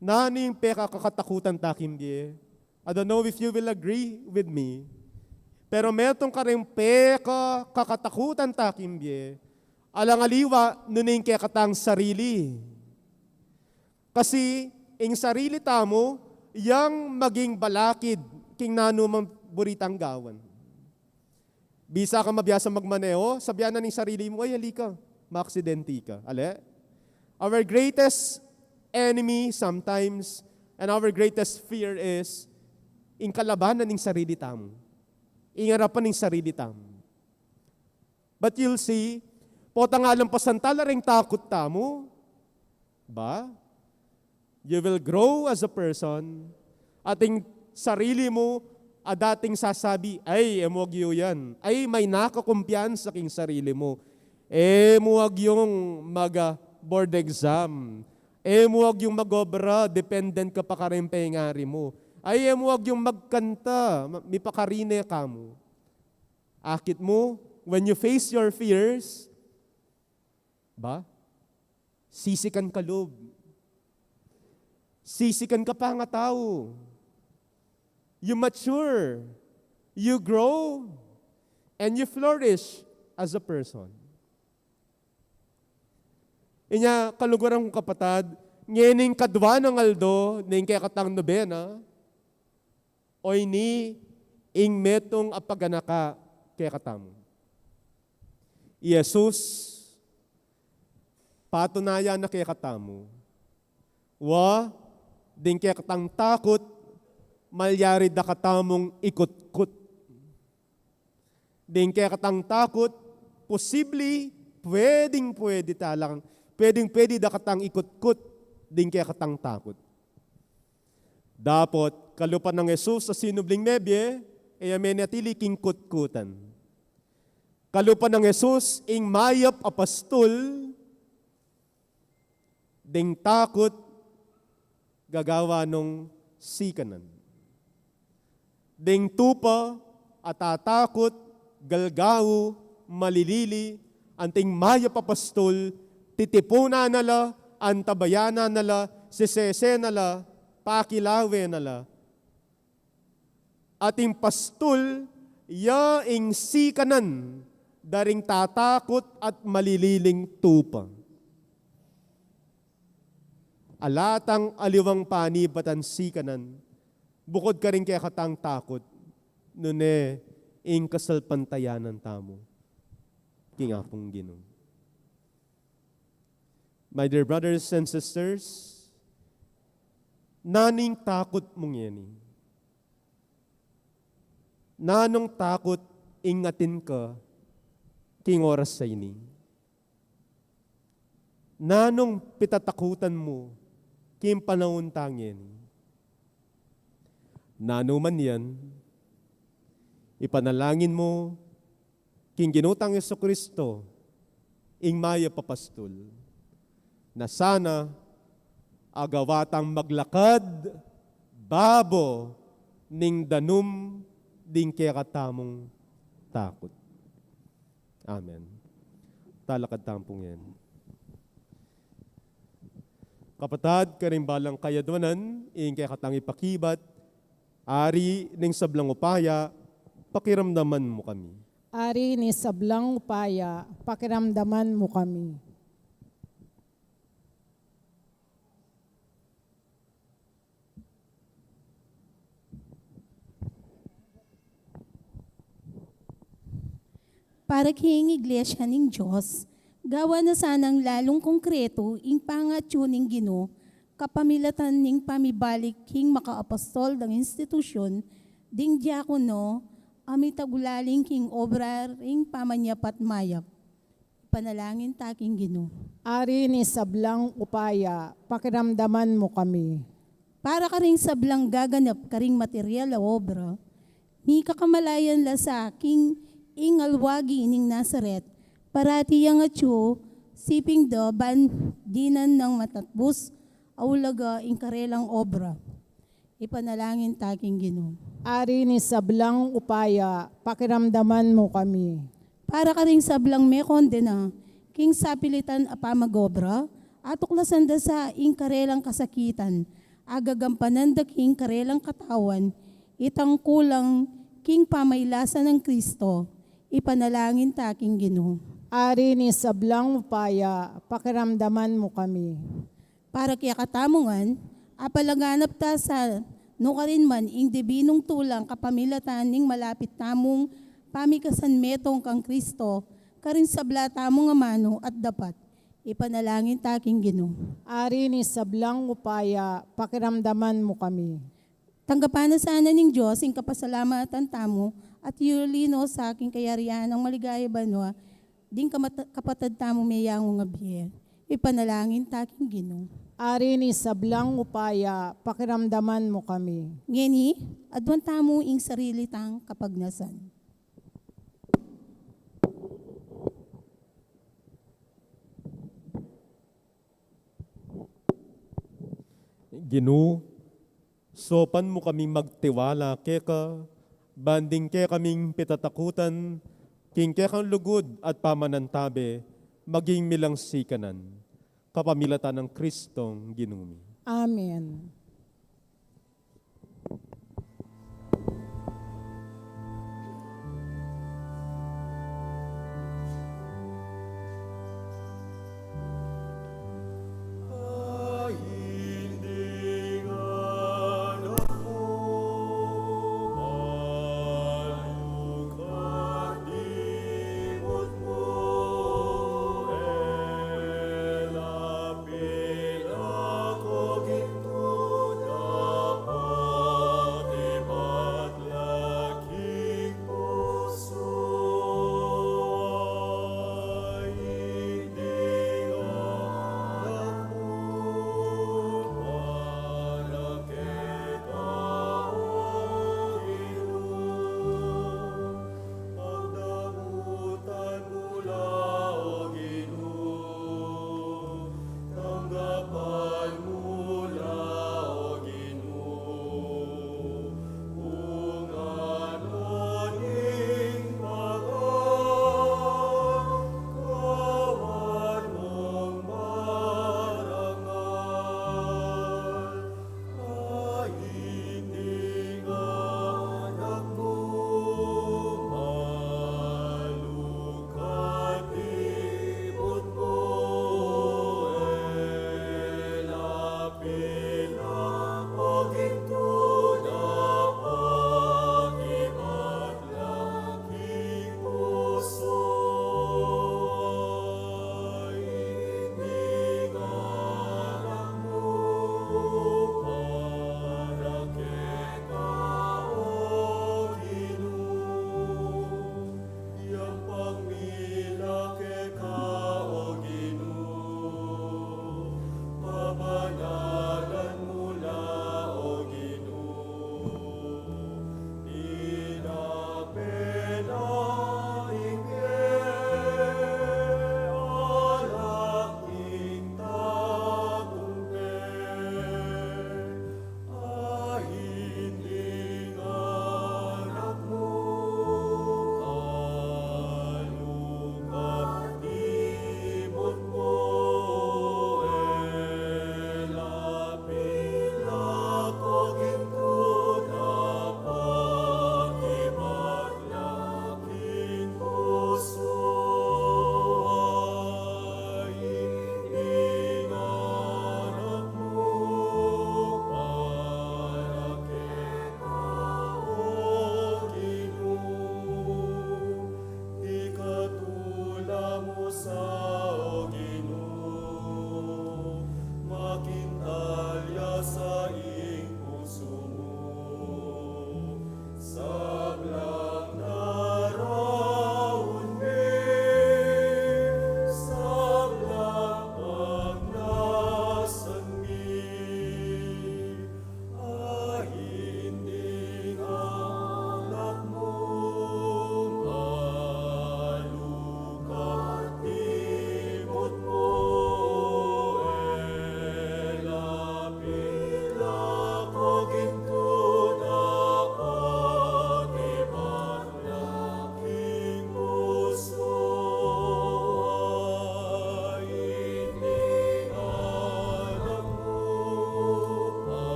Nanu ing pekakakatakutan ta king bie? I don't know if you will agree with me, pero metung karing pekakakatakutan ta king bie, alang aliwa nune ing kekatang sarili. Kasi ing sarili tamu, yang maging balakid king nanumang buri tang gawan. Bisa ka mabiasa magmaneho, sabian na ning sarili mu, "Ay, ali ka, maaksidente ka." Ale? Our greatest enemy sometimes and our greatest fear is ing kalabanan ning sarili tamu. Ing arapan ning sarili tamu. But you'll see, potang alampasan ta la ring takut tamu, ba? You will grow as a person. At ing sarili mu, a dating sasabi, "Ay, e mu agyu yan." Ay, mayna ka kumpiyansa king sarili mu. E mu agyung mag, ah, board exam. E mu agyung mag-obra, dependent ka pa karing pengari mu. Ay, e mu agyung magkanta, ma-, mipakarine ka mu. Akit mu, when you face your fears, ba? Sisikan ka lub. Sisikan ka pangatau. You mature, you grow, and you flourish as a person. Inya, kaluguran kung kapatad, ngening kadwa nang aldo ning kekatang nobena, o ini ing metung a paganaka kekatamu. I Jesus, patunayan na kekatamu, wa, ding kekatang takut, malyari da katamung ikutkut. Ding kekatang takut, posible, pwedeng-pwede talang, pwedeng-pwede da katang ikutkut ding kekatang takut. Dapot, kalupa nang Jesus a sinubling mebie, e ya menatili king kutkutan. Kalupa nang Jesus ing mayap a pastul, ding takut gagawa nung sikanan. Ding tupa a tatakut, galgau, malilili, anting mayap a pastul, titipunan na la, antabayanan na la, sesese na la, pakilawe na la. At ing pastul, ya ing sikanan da ring tatakut at malililing tupa. Ala tang aliwang panibatan sikanan, bukod karing kekatang takut, nune ing kasalpantayanan tamu king Apung Ginu. My dear brothers and sisters, nanu ing takut mu ngeni? Nanung takut ing atin ka king oras a ini? Nanung pitatakutan mu king panaun ta ngeni? Nanu man yan, ipanalangin mu king Ginu tang Jesucristo, ing mayap a pastul, na sana agawa tang maglakad babo ning danum ding kekatamung takut. Amen. Talakad tamu pu ngeni. Kapatad, karing balang kayadwanan, ing kekatang ipakibat, Ari ning sablang upaya, pakiramdaman mu kami. Ari ning sablang upaya, pakiramdaman mu kami. Para king Iglesia ning Dios, gawa na sanang lalung konkretu ing pangatyu ning Ginu, kapamilatan ning pamibalik king makaapostol dang institusyun ding diakono, a mitagulaling king obra ring pamanyapat mayap. Ipanalangin ta king Ginu. Ari ning sablang upaya, pakiramdaman mu kami. Para karing sablang gaganap karing material a obra, mikakamalayan la sa king ing alwagi ning Nazaret, parati yang atyu siping da ban dinan nang matatbus a ulaga ing karelang obra. Ipanalangin ta king Ginu. Ari ning sablang upaya, pakiramdaman mu kami. Para karing sablang mekondena king sapilitan a pamagobra, atuklasan da sa ing karelang kasakitan, agagampanan da king karelang katawan itang kulang king pamailasan nang Kristo. Ipanalangin ta king Ginu. Ari ning sablang upaya, pakiramdaman mu kami. Para kekatamu ngan, apalaganap ta sa nukarin man ing dibinung tulang kapamilatan ning malapit tamung pamikasan metung kang Kristo, karing sabla tamung amanu at dapat. Ipanalangin ta king Ginu. Ari ning sablang upaya, pakiramdaman mu kami. Tanggapan na sana ning Dios ing kapasalamatan tamu at yuli no sa king kayarian nang maligaya banua, ding kamata-, kapatad tamu meyangu nga bie. Ipanalangin ta king Ginu. Ari ning sablang upaya, pakiramdaman mu kami. Ngeni, aduan tamu ing sarili tang kapagnasan. Ginu, saupan mu kaming magtiwala keka, ban ding kekaming pitatakutan king kekang lugud at pamanantabe, maging milang sikanan, kapamilatan nang Kristong Ginu mi. Amen.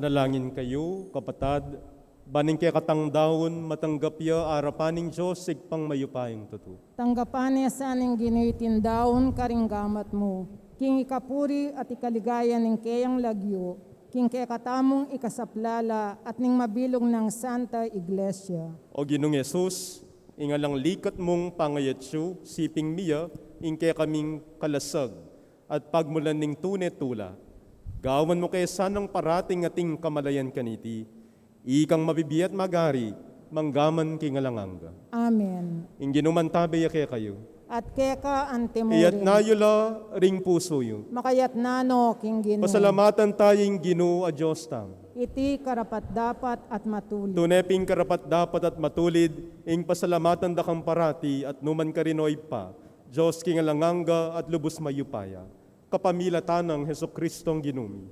Manalangin kayu, kapatad, ban ing kekatang daun matanggap ya arapan ning Dios Ibpang mayupayang tutu. Tanggapan ne sa ning Ginu iting daun karing gamat mu, king ikapuri at ikaligaya ning keyang lagyu, king kekatamung ikasaplala at ning mabilug nang Santa Iglesia. O Ginung Jesus, ing alang likat mung pangayatsu, siping mi ya ing kekaming kalasag at pagmulan ning tune tula. Gawan mu ke sanang parating ating kamalayan kaniti, ikang mabibie at magari, mangga man king alang angga. Amen. Ing Ginu mantabe ya kekayu. At keka antimurin. Iyatas yu la ring pusu yu. Makayatas no king Ginu. Pasalamatan taya ing Ginu a Dios tamu. Iti karapat-dapat at matulid. Tune pin karapat-dapat at matulid, ing pasalamatan da kang parati at nukarin man, o Ibpa, Dios king alang angga at lubus mayupaya, kapamilatan nang Jesucristong Ginu mi.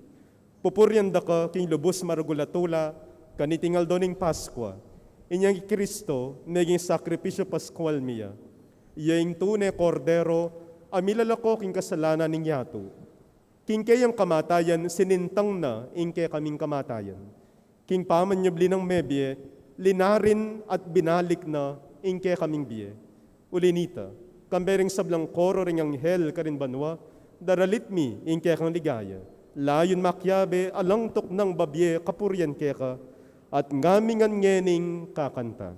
Pupurian da ka king lubus maragul a tula, kaniting aldo ning Paskua. Inyang i Kristo, meging sakripisyu paskual mi ya. Iya ing tune Kordero, a milalako king kasalanan ning yatu. King keyang kamatayan, sinintang na ing kekaming kamatayan. King pamanyubli nang mebie, linarin at binalik na ing kekaming bie. Uli nita, kambe ring sablang koro ring anghel karin banua, daralit mi ing kekang ligaya, layun makiabe alang tuknang babie kapurian keka, at ngamingan ngening kakanta.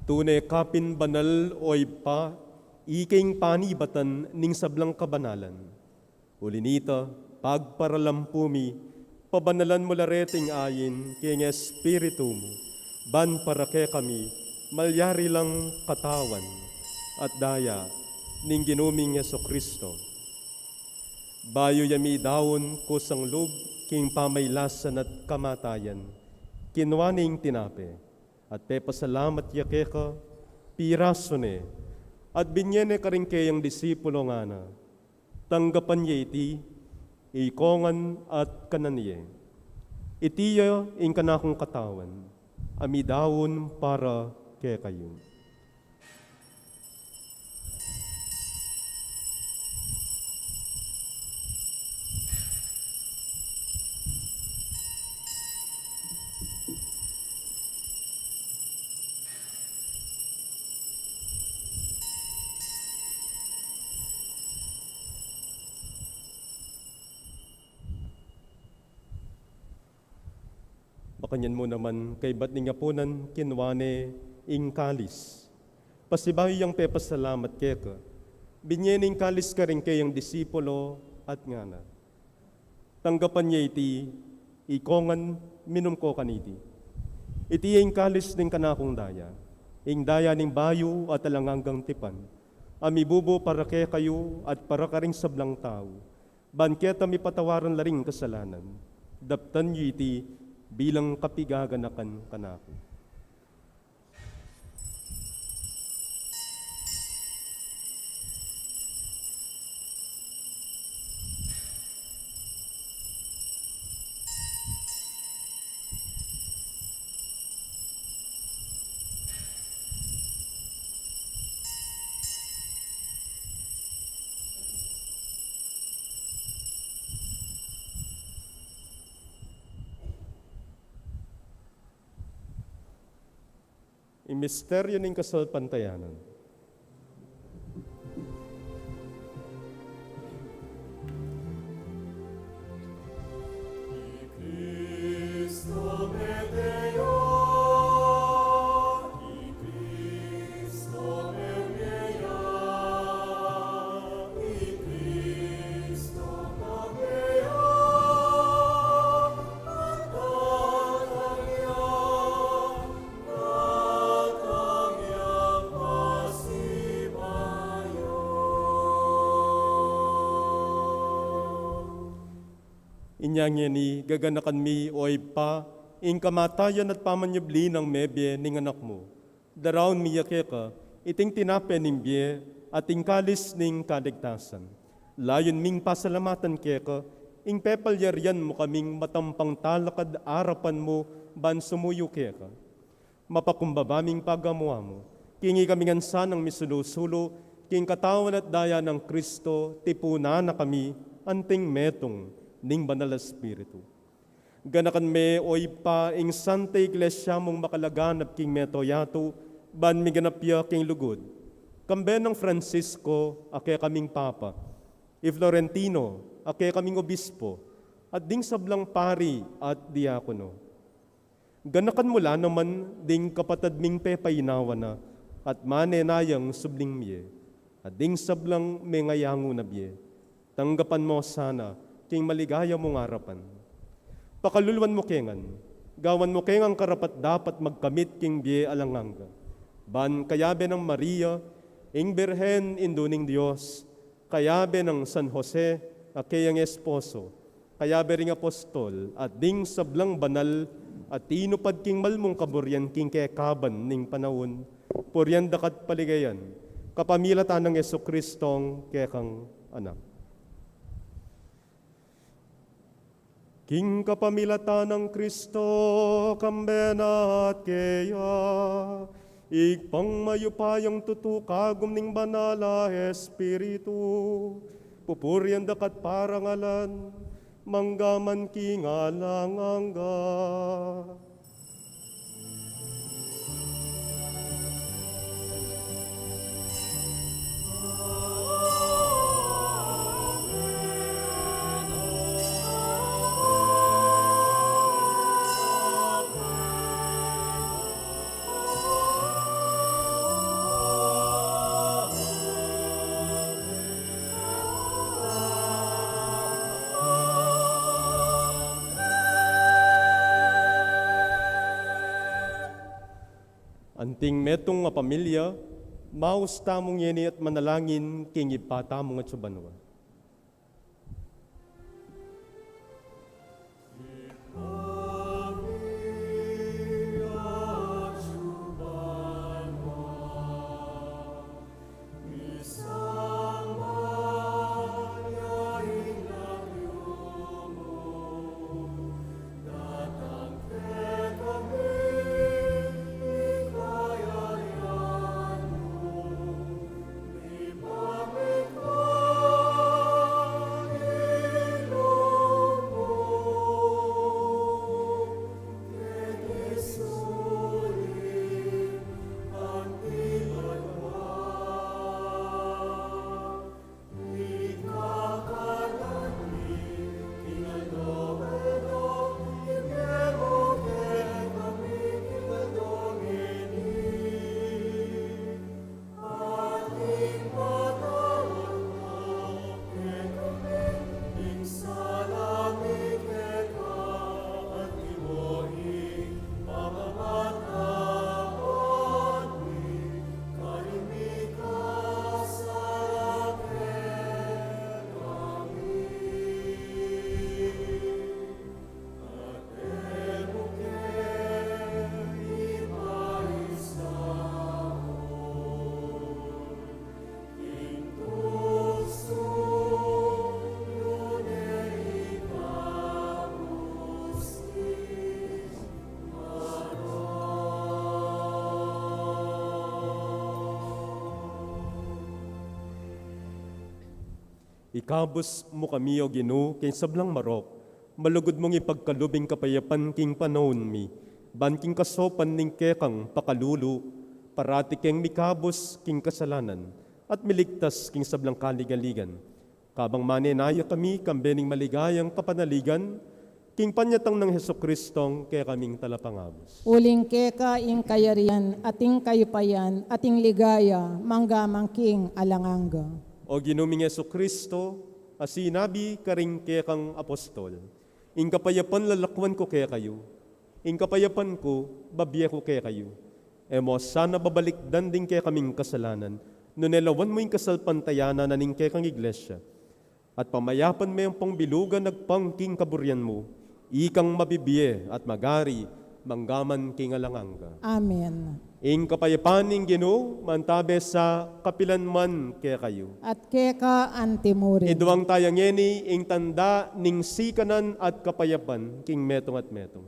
Tune ka pin banal, o Ibpa, ika ing panibatan ning sablang kabanalan. Uli nita, pagparalampu mi, pabanalan mu la reting ain king Espiritu mu, ban para kekami malyari lang katawan at daya ning Ginu ming Jesucristo. Bayu ya midaun kusang lub king pamailasan at kamatayan, kinua ne ing tinape, at pepasalamat ya keka, pirasu ne, at binye ne karing keyang disipulo, ngana: Tanggapan ye iti, ikongan at kanan ye. Iti ya ing kanakung katawan, a midaun para kekayu. Makanyan mu naman, kaybat ning apunan, kinua ne ing kalis. Pasibayu yang pepasalamat keka, binye ne ing kalis karing keyang disipulo at ngana: Tanggapan ye iti, ikongan, minum ko kaniti. Iti ya ing kalis ning kanakung daya, ing daya ning bayu at alang anggang tipan, a mibubu para kekayu at para karing sablang tau, ban keta mipatawaran la ring kasalanan. Daptan yu iti bilang kapigaganakan kanaku. Misteryo ning kasalpantayanan. Inya ngeni, gaganakan mi, o Ibpa, ing kamatayan at pamanyubli nang mebie ning Anak mu. Daraun mi ya keka iting tinape ning bie at ing kalis ning kaligtasan. Layun ming pasalamatan keka ing pepalyarian mu kaming matampang talakad arapan mu ban sumuyu keka. Mapakumbaba ming pagamu-amu, king ikami ngan sanang misulu-sulu king katawan at daya nang Kristo, tipunan na kami anting metung ning Banal a Espiritu. Ganakan me, o Ibpa, ing Santa Iglesia mung makalaganap king mabilug a yatu, ban miganap ya king lugud. Kambe nang Francisco, a kekaming Papa, i Florentino, a kekaming Obispo, at ding sablang pari at diakono. Ganakan mu la naman ding kapatad ming pepainawa na at manenayang subling mie, at ding sablang mengayangu na bie. Tanggapan mu sana king maligaya mung arapan. Pakaluluan mu ke ngan, gawan mu ke ngan karapat-dapat magkamit king bie alang angga. Ban kayabe nang Maria, ing Birhen, Indu ning Dios, kayabe nang San Jose, a keyang esposo, kayabe ring apostol, at ding sablang banal a tinupad king malmung kaburian king kekaban ning panaun, purian da ka at paligayan, kapamilatan nang Jesucristong kekang Anak. King kapamilatan nang Kristo, kambe na at keya, Ibpang mayupayang tutu, kagum ning Banal a Espiritu, pupurian da ka at parangalan, mangga man king alang angga. Anting metung a pamilya, maus tamu ngeni at manalangin king Ibpa tamu a atsu banua. Ikabus mu kami, O Ginu, king sablang marok, malugud mung ipagkalub ing kapayapan king panaun mi, ban king kasaupan ning kekang pakalulu, Parati keng mikabus king kasalanan at miligtas king sablang kaligaligan. Kabang manenaya kami kambe ning maligayang kapanaligan, king panyatang nang Jesucristong kekaming talapangabus. Uling keka ing kayarian, at ing kayupayan, at ing ligaya, mangga man king alang angga. O Ginu ming Jesucristo, a sinabi karing kekang apostol, "Ing kapayapan lalakwan ku kekayu, ing kapayapan ku babie ku kekayu." E mu sana babalikdan ding kekaming kasalanan, nune lawan mu ing kasalpantayanan na ning kekang iglesia. At pamayapan me ampong bilugan agpang king kaburian mu, ikang mabibie at magari, mangga man king alang angga. Amen. Ing kapayapan ning Ginu, mantabe sa kapilan man kekayu. At keka antimurin. Iduang taya ngeni ing tanda ning sikanan at kapayapan king metung at metung.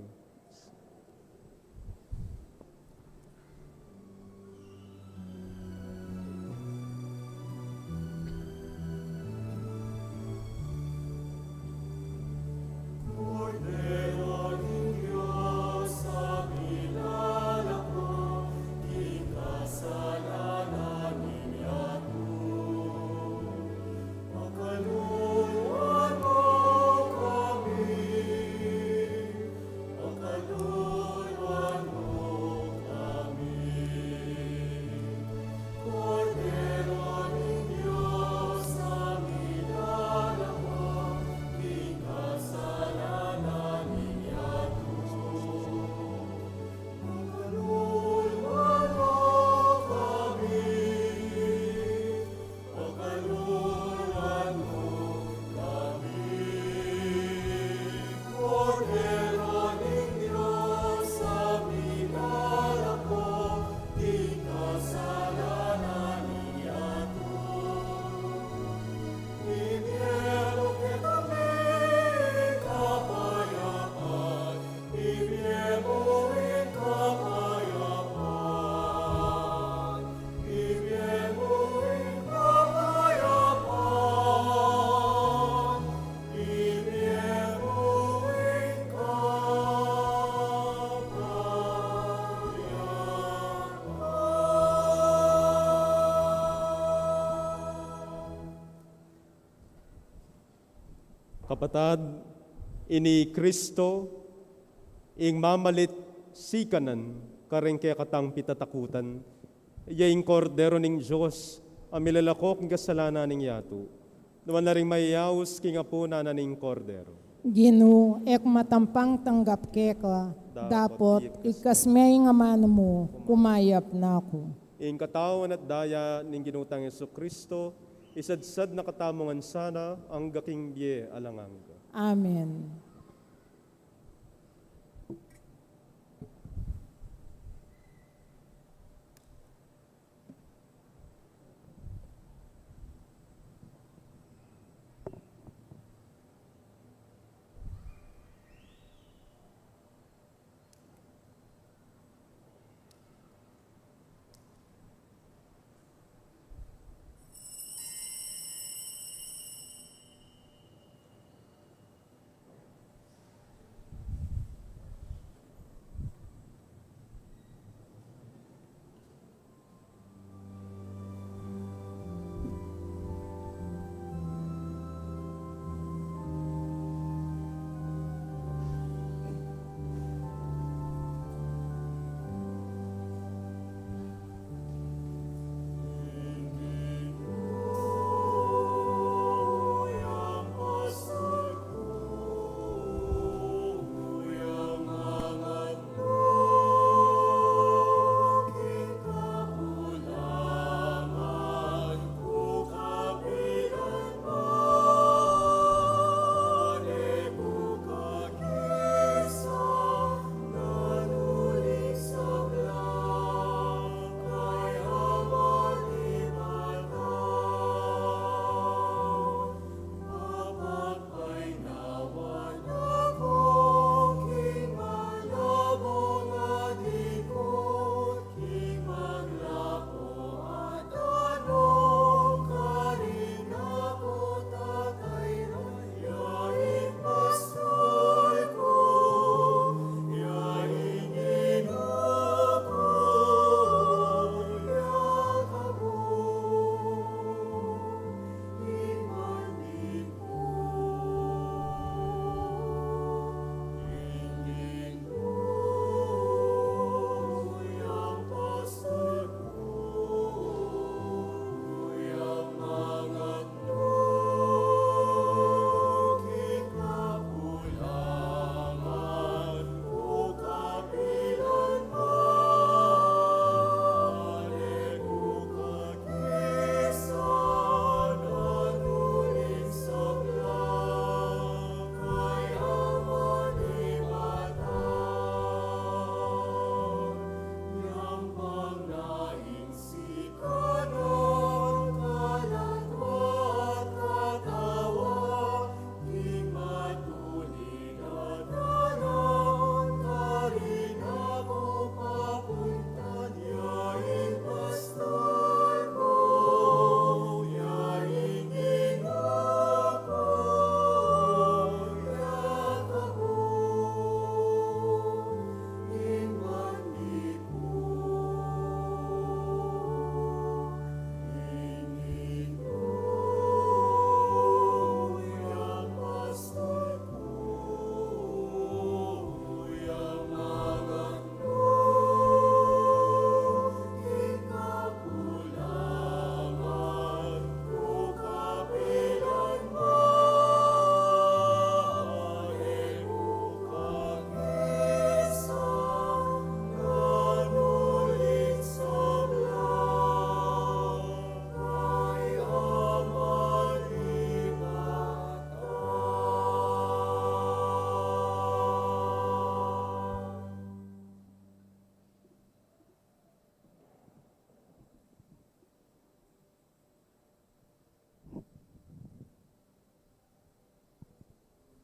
Kapatad, ini Kristo, ing mamalit sikanan karing kekatang pitatakutan, iya ing Kordero ning Dios, a milalako king kasalanan ning yatu. Nuan la ring mayaus king apunan na ning Kordero. Ginu, e ku matampang tanggap keka, dapot, dapot igkas me ing amanu mu, kumayap na ku. Ing katawan at daya ning Ginu tang Jesucristo, isadsad na katamu ngan sana, angga king bie alang angga. Amen.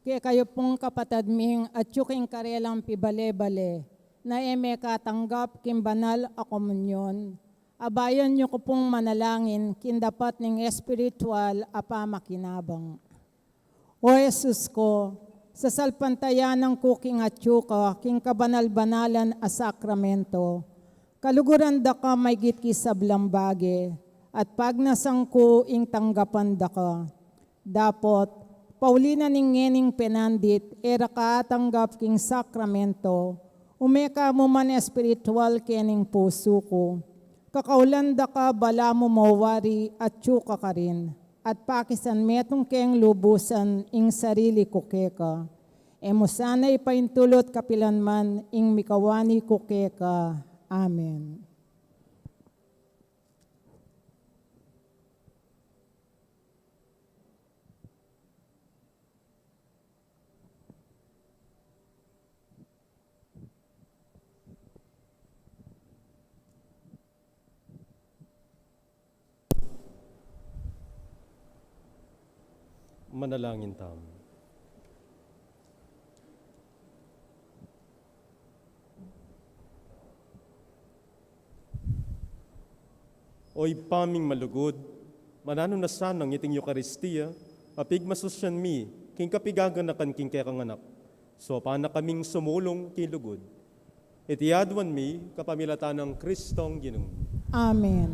Kekayu pung kapatad ming atyu king karelang pibale-bale, na e mekatanggap king banal a komunyon, abayan yu ku pung manalangin king dapat ning espiritual a pamakinabang. O Jesus ku, sasalpantayanan ku king atyu ka king kabanal-banalan a sakramento, kaluguran da ka maigit king sablang bage, at pagnasan ku ing tanggapan da ka. Dapot, pauli na ning ngening penandit e ra ka atanggap king sakramento, ume ka mu man espiritual kening pusu ku. Kakaulan da ka balamu mawari atyu ka karin, at pakisan metung keng lubusan ing sarili ku keka. E mu sana ipaintulut kapilan man ing mikawani ku keka. Amen. Manalangin tamu. O Ibpa ming malugud, mananu na sanang iting Eukaristia a pigmasusyan mi king kapigaganakan king kekang Anak. Saupan na kaming sumulung king lugud. Iti aduan mi kapamilatan nang Kristong Ginu. Amen.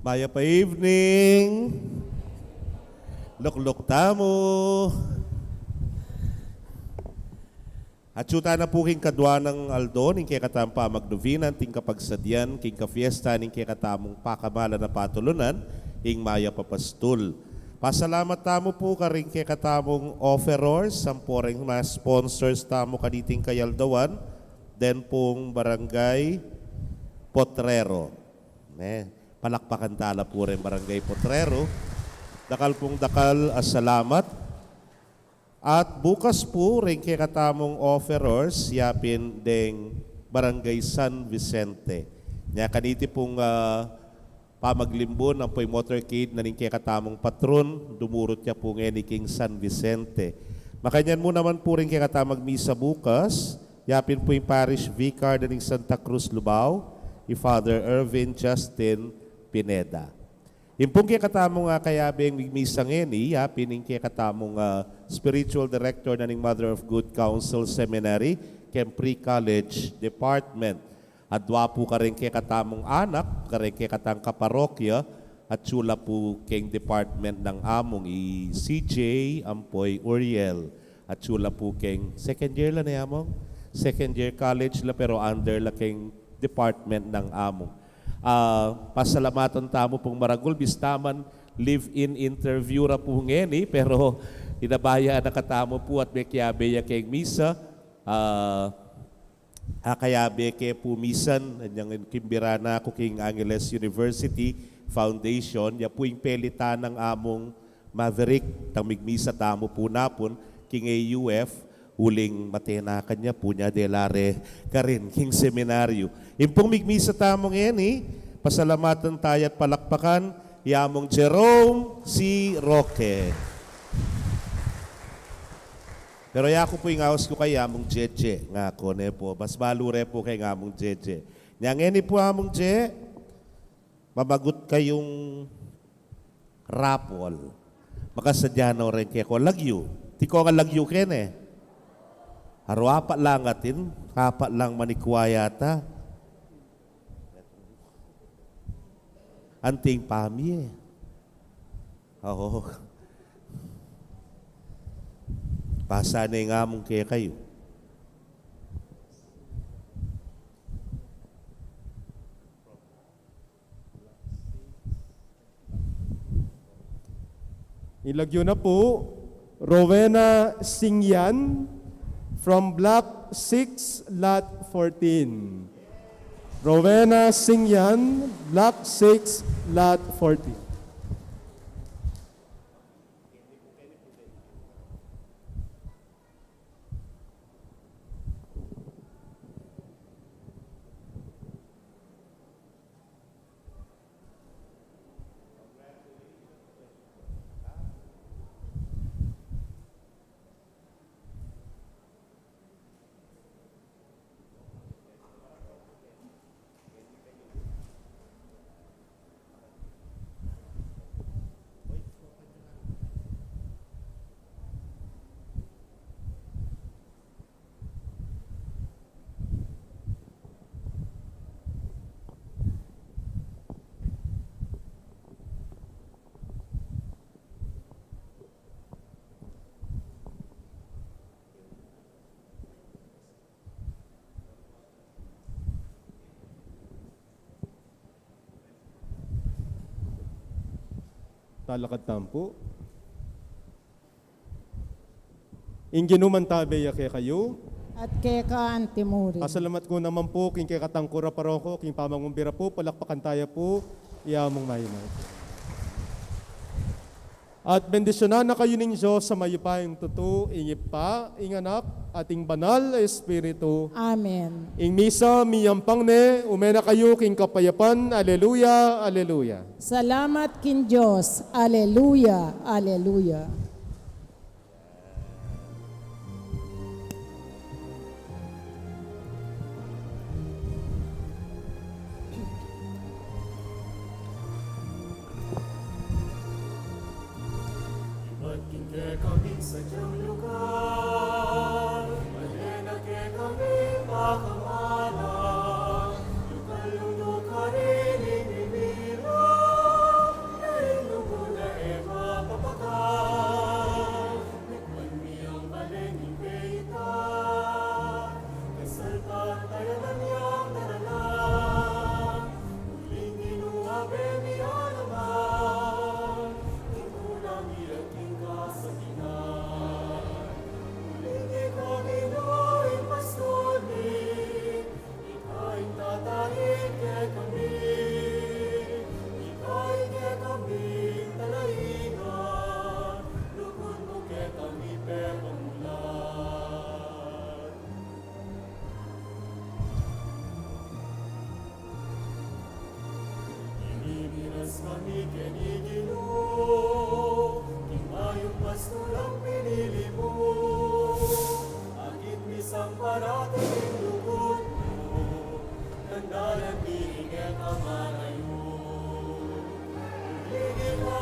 Mayap a evening. Lukluk tamu. Atyu tana pu king kadua nang aldo ning kekatamung pamagnuvinan, anting kapagsadian king kafiesta ning kekatamung pakamalan a patulunan, ing Mayap a Pastul. Pasalamat tamu pu karing kekatamung offerors, ampo reng mga sponsors tamu kaniting kayaldawan, den pung Barangay Potrero. Ne, palakpakan tala pu reng Barangay Potrero. Dakal pung dakal a salamat. At bukas pu, reng kekatamung offerors, yapin deng Barangay San Vicente. Nya kaniti pung, ah, pamaglimbun ampo ing motorcade na ning kekatamung patron, dumurut ya pu ngeni king San Vicente. Makanyan mu naman pu reng kekatamung misa bukas, yapin pu ing parish vicar na ning Santa Cruz, Lubao, i Father Ervin Justin Pineda. Ing pung kekatamung, ah, kayabeng migmisa ngeni, yapin ing kekatamung, ah, spiritual director na ning Mother of Good Counsel Seminary, keng pre-college department. Adua pu kareng kekatamung anak, kareng kekatang kaparokya, atyu la pu keng department nang amung i C J ampo i Uriel. Atyu la pu keng second year la ne amung? Second year college la, pero under la keng department nang amung. Ah, pasalamatan tamu pung maragul, bista man live-in interview ra pu ngeni, pero inabayaan na katamu pu at mekiabe ya keng misa. Ah, akayabe ke pu misan, anyang kimbira na ku king Angeles University Foundation, ya pu ing pelitan nang amung Maverick, tang migmisa tamu pu napun king A U F, uling matenakan ya pu nya de la re karin king seminaryu. Ing pung migmisa tamu ngeni, pasalamatan taya at palakpakan i Amung Jerome C. Roque. Pero yaku pu ing aus ku kaya Amung Jeje, ngaku ne pu, mas balu re pu keng Amung Jeje. Nya ngeni pu Amung Je, mamagut kayung rapol. Makasadya no reng kekong lagyu. Tiko nga lagyu kene. Aru apat lang atin, apat lang manikwa yata. Anting pamie. Oo. Pasa ne nga mung kekayu. Ilagyu na pu, Rowena Singyan from Block six, Lot fourteen. Rowena Singyan, Block six, Lot fourteen. Lalakad tamu pu. Ing Ginu mantabe ya kekayu. At keka antimurin. Pasalamat ku naman pu king kekatang kura paroko, king pamangumbira pu, palakpakan taya pu ya mung mayimay. At bendisyunan na kayu ning Dios a mayupayang tutu, ing Ibpa, ing Anak, at ing Banal a Espiritu. Amen. Ing misa miyampang ne, ume na kayu king kapayapan. Aleluya, aleluya. Salamat king Dios. Aleluya, aleluya. Ibat king kekaming sadyang lugar, mane na kekami pakamalan, lugar-lugar karin ing mimira, dahil lugud na e mapapakan. Tikman mi ang balen ning bie ita, kasalpantaya na niyang daralan. Uling Ginu, abe mi ya naman, ing kunang iyaking kasakitan. Uling ika, Ginu, ing pastul mi, ika ing tataid kekami, ika ing kekaming talaigan, lugud mu kekami pepamulan. Minimiras kami keni Ginu, king mayupayang pastulang pinili mu. Akit mi sang parati ing lugud mu, tanda na king e ka marayu. Uling ika,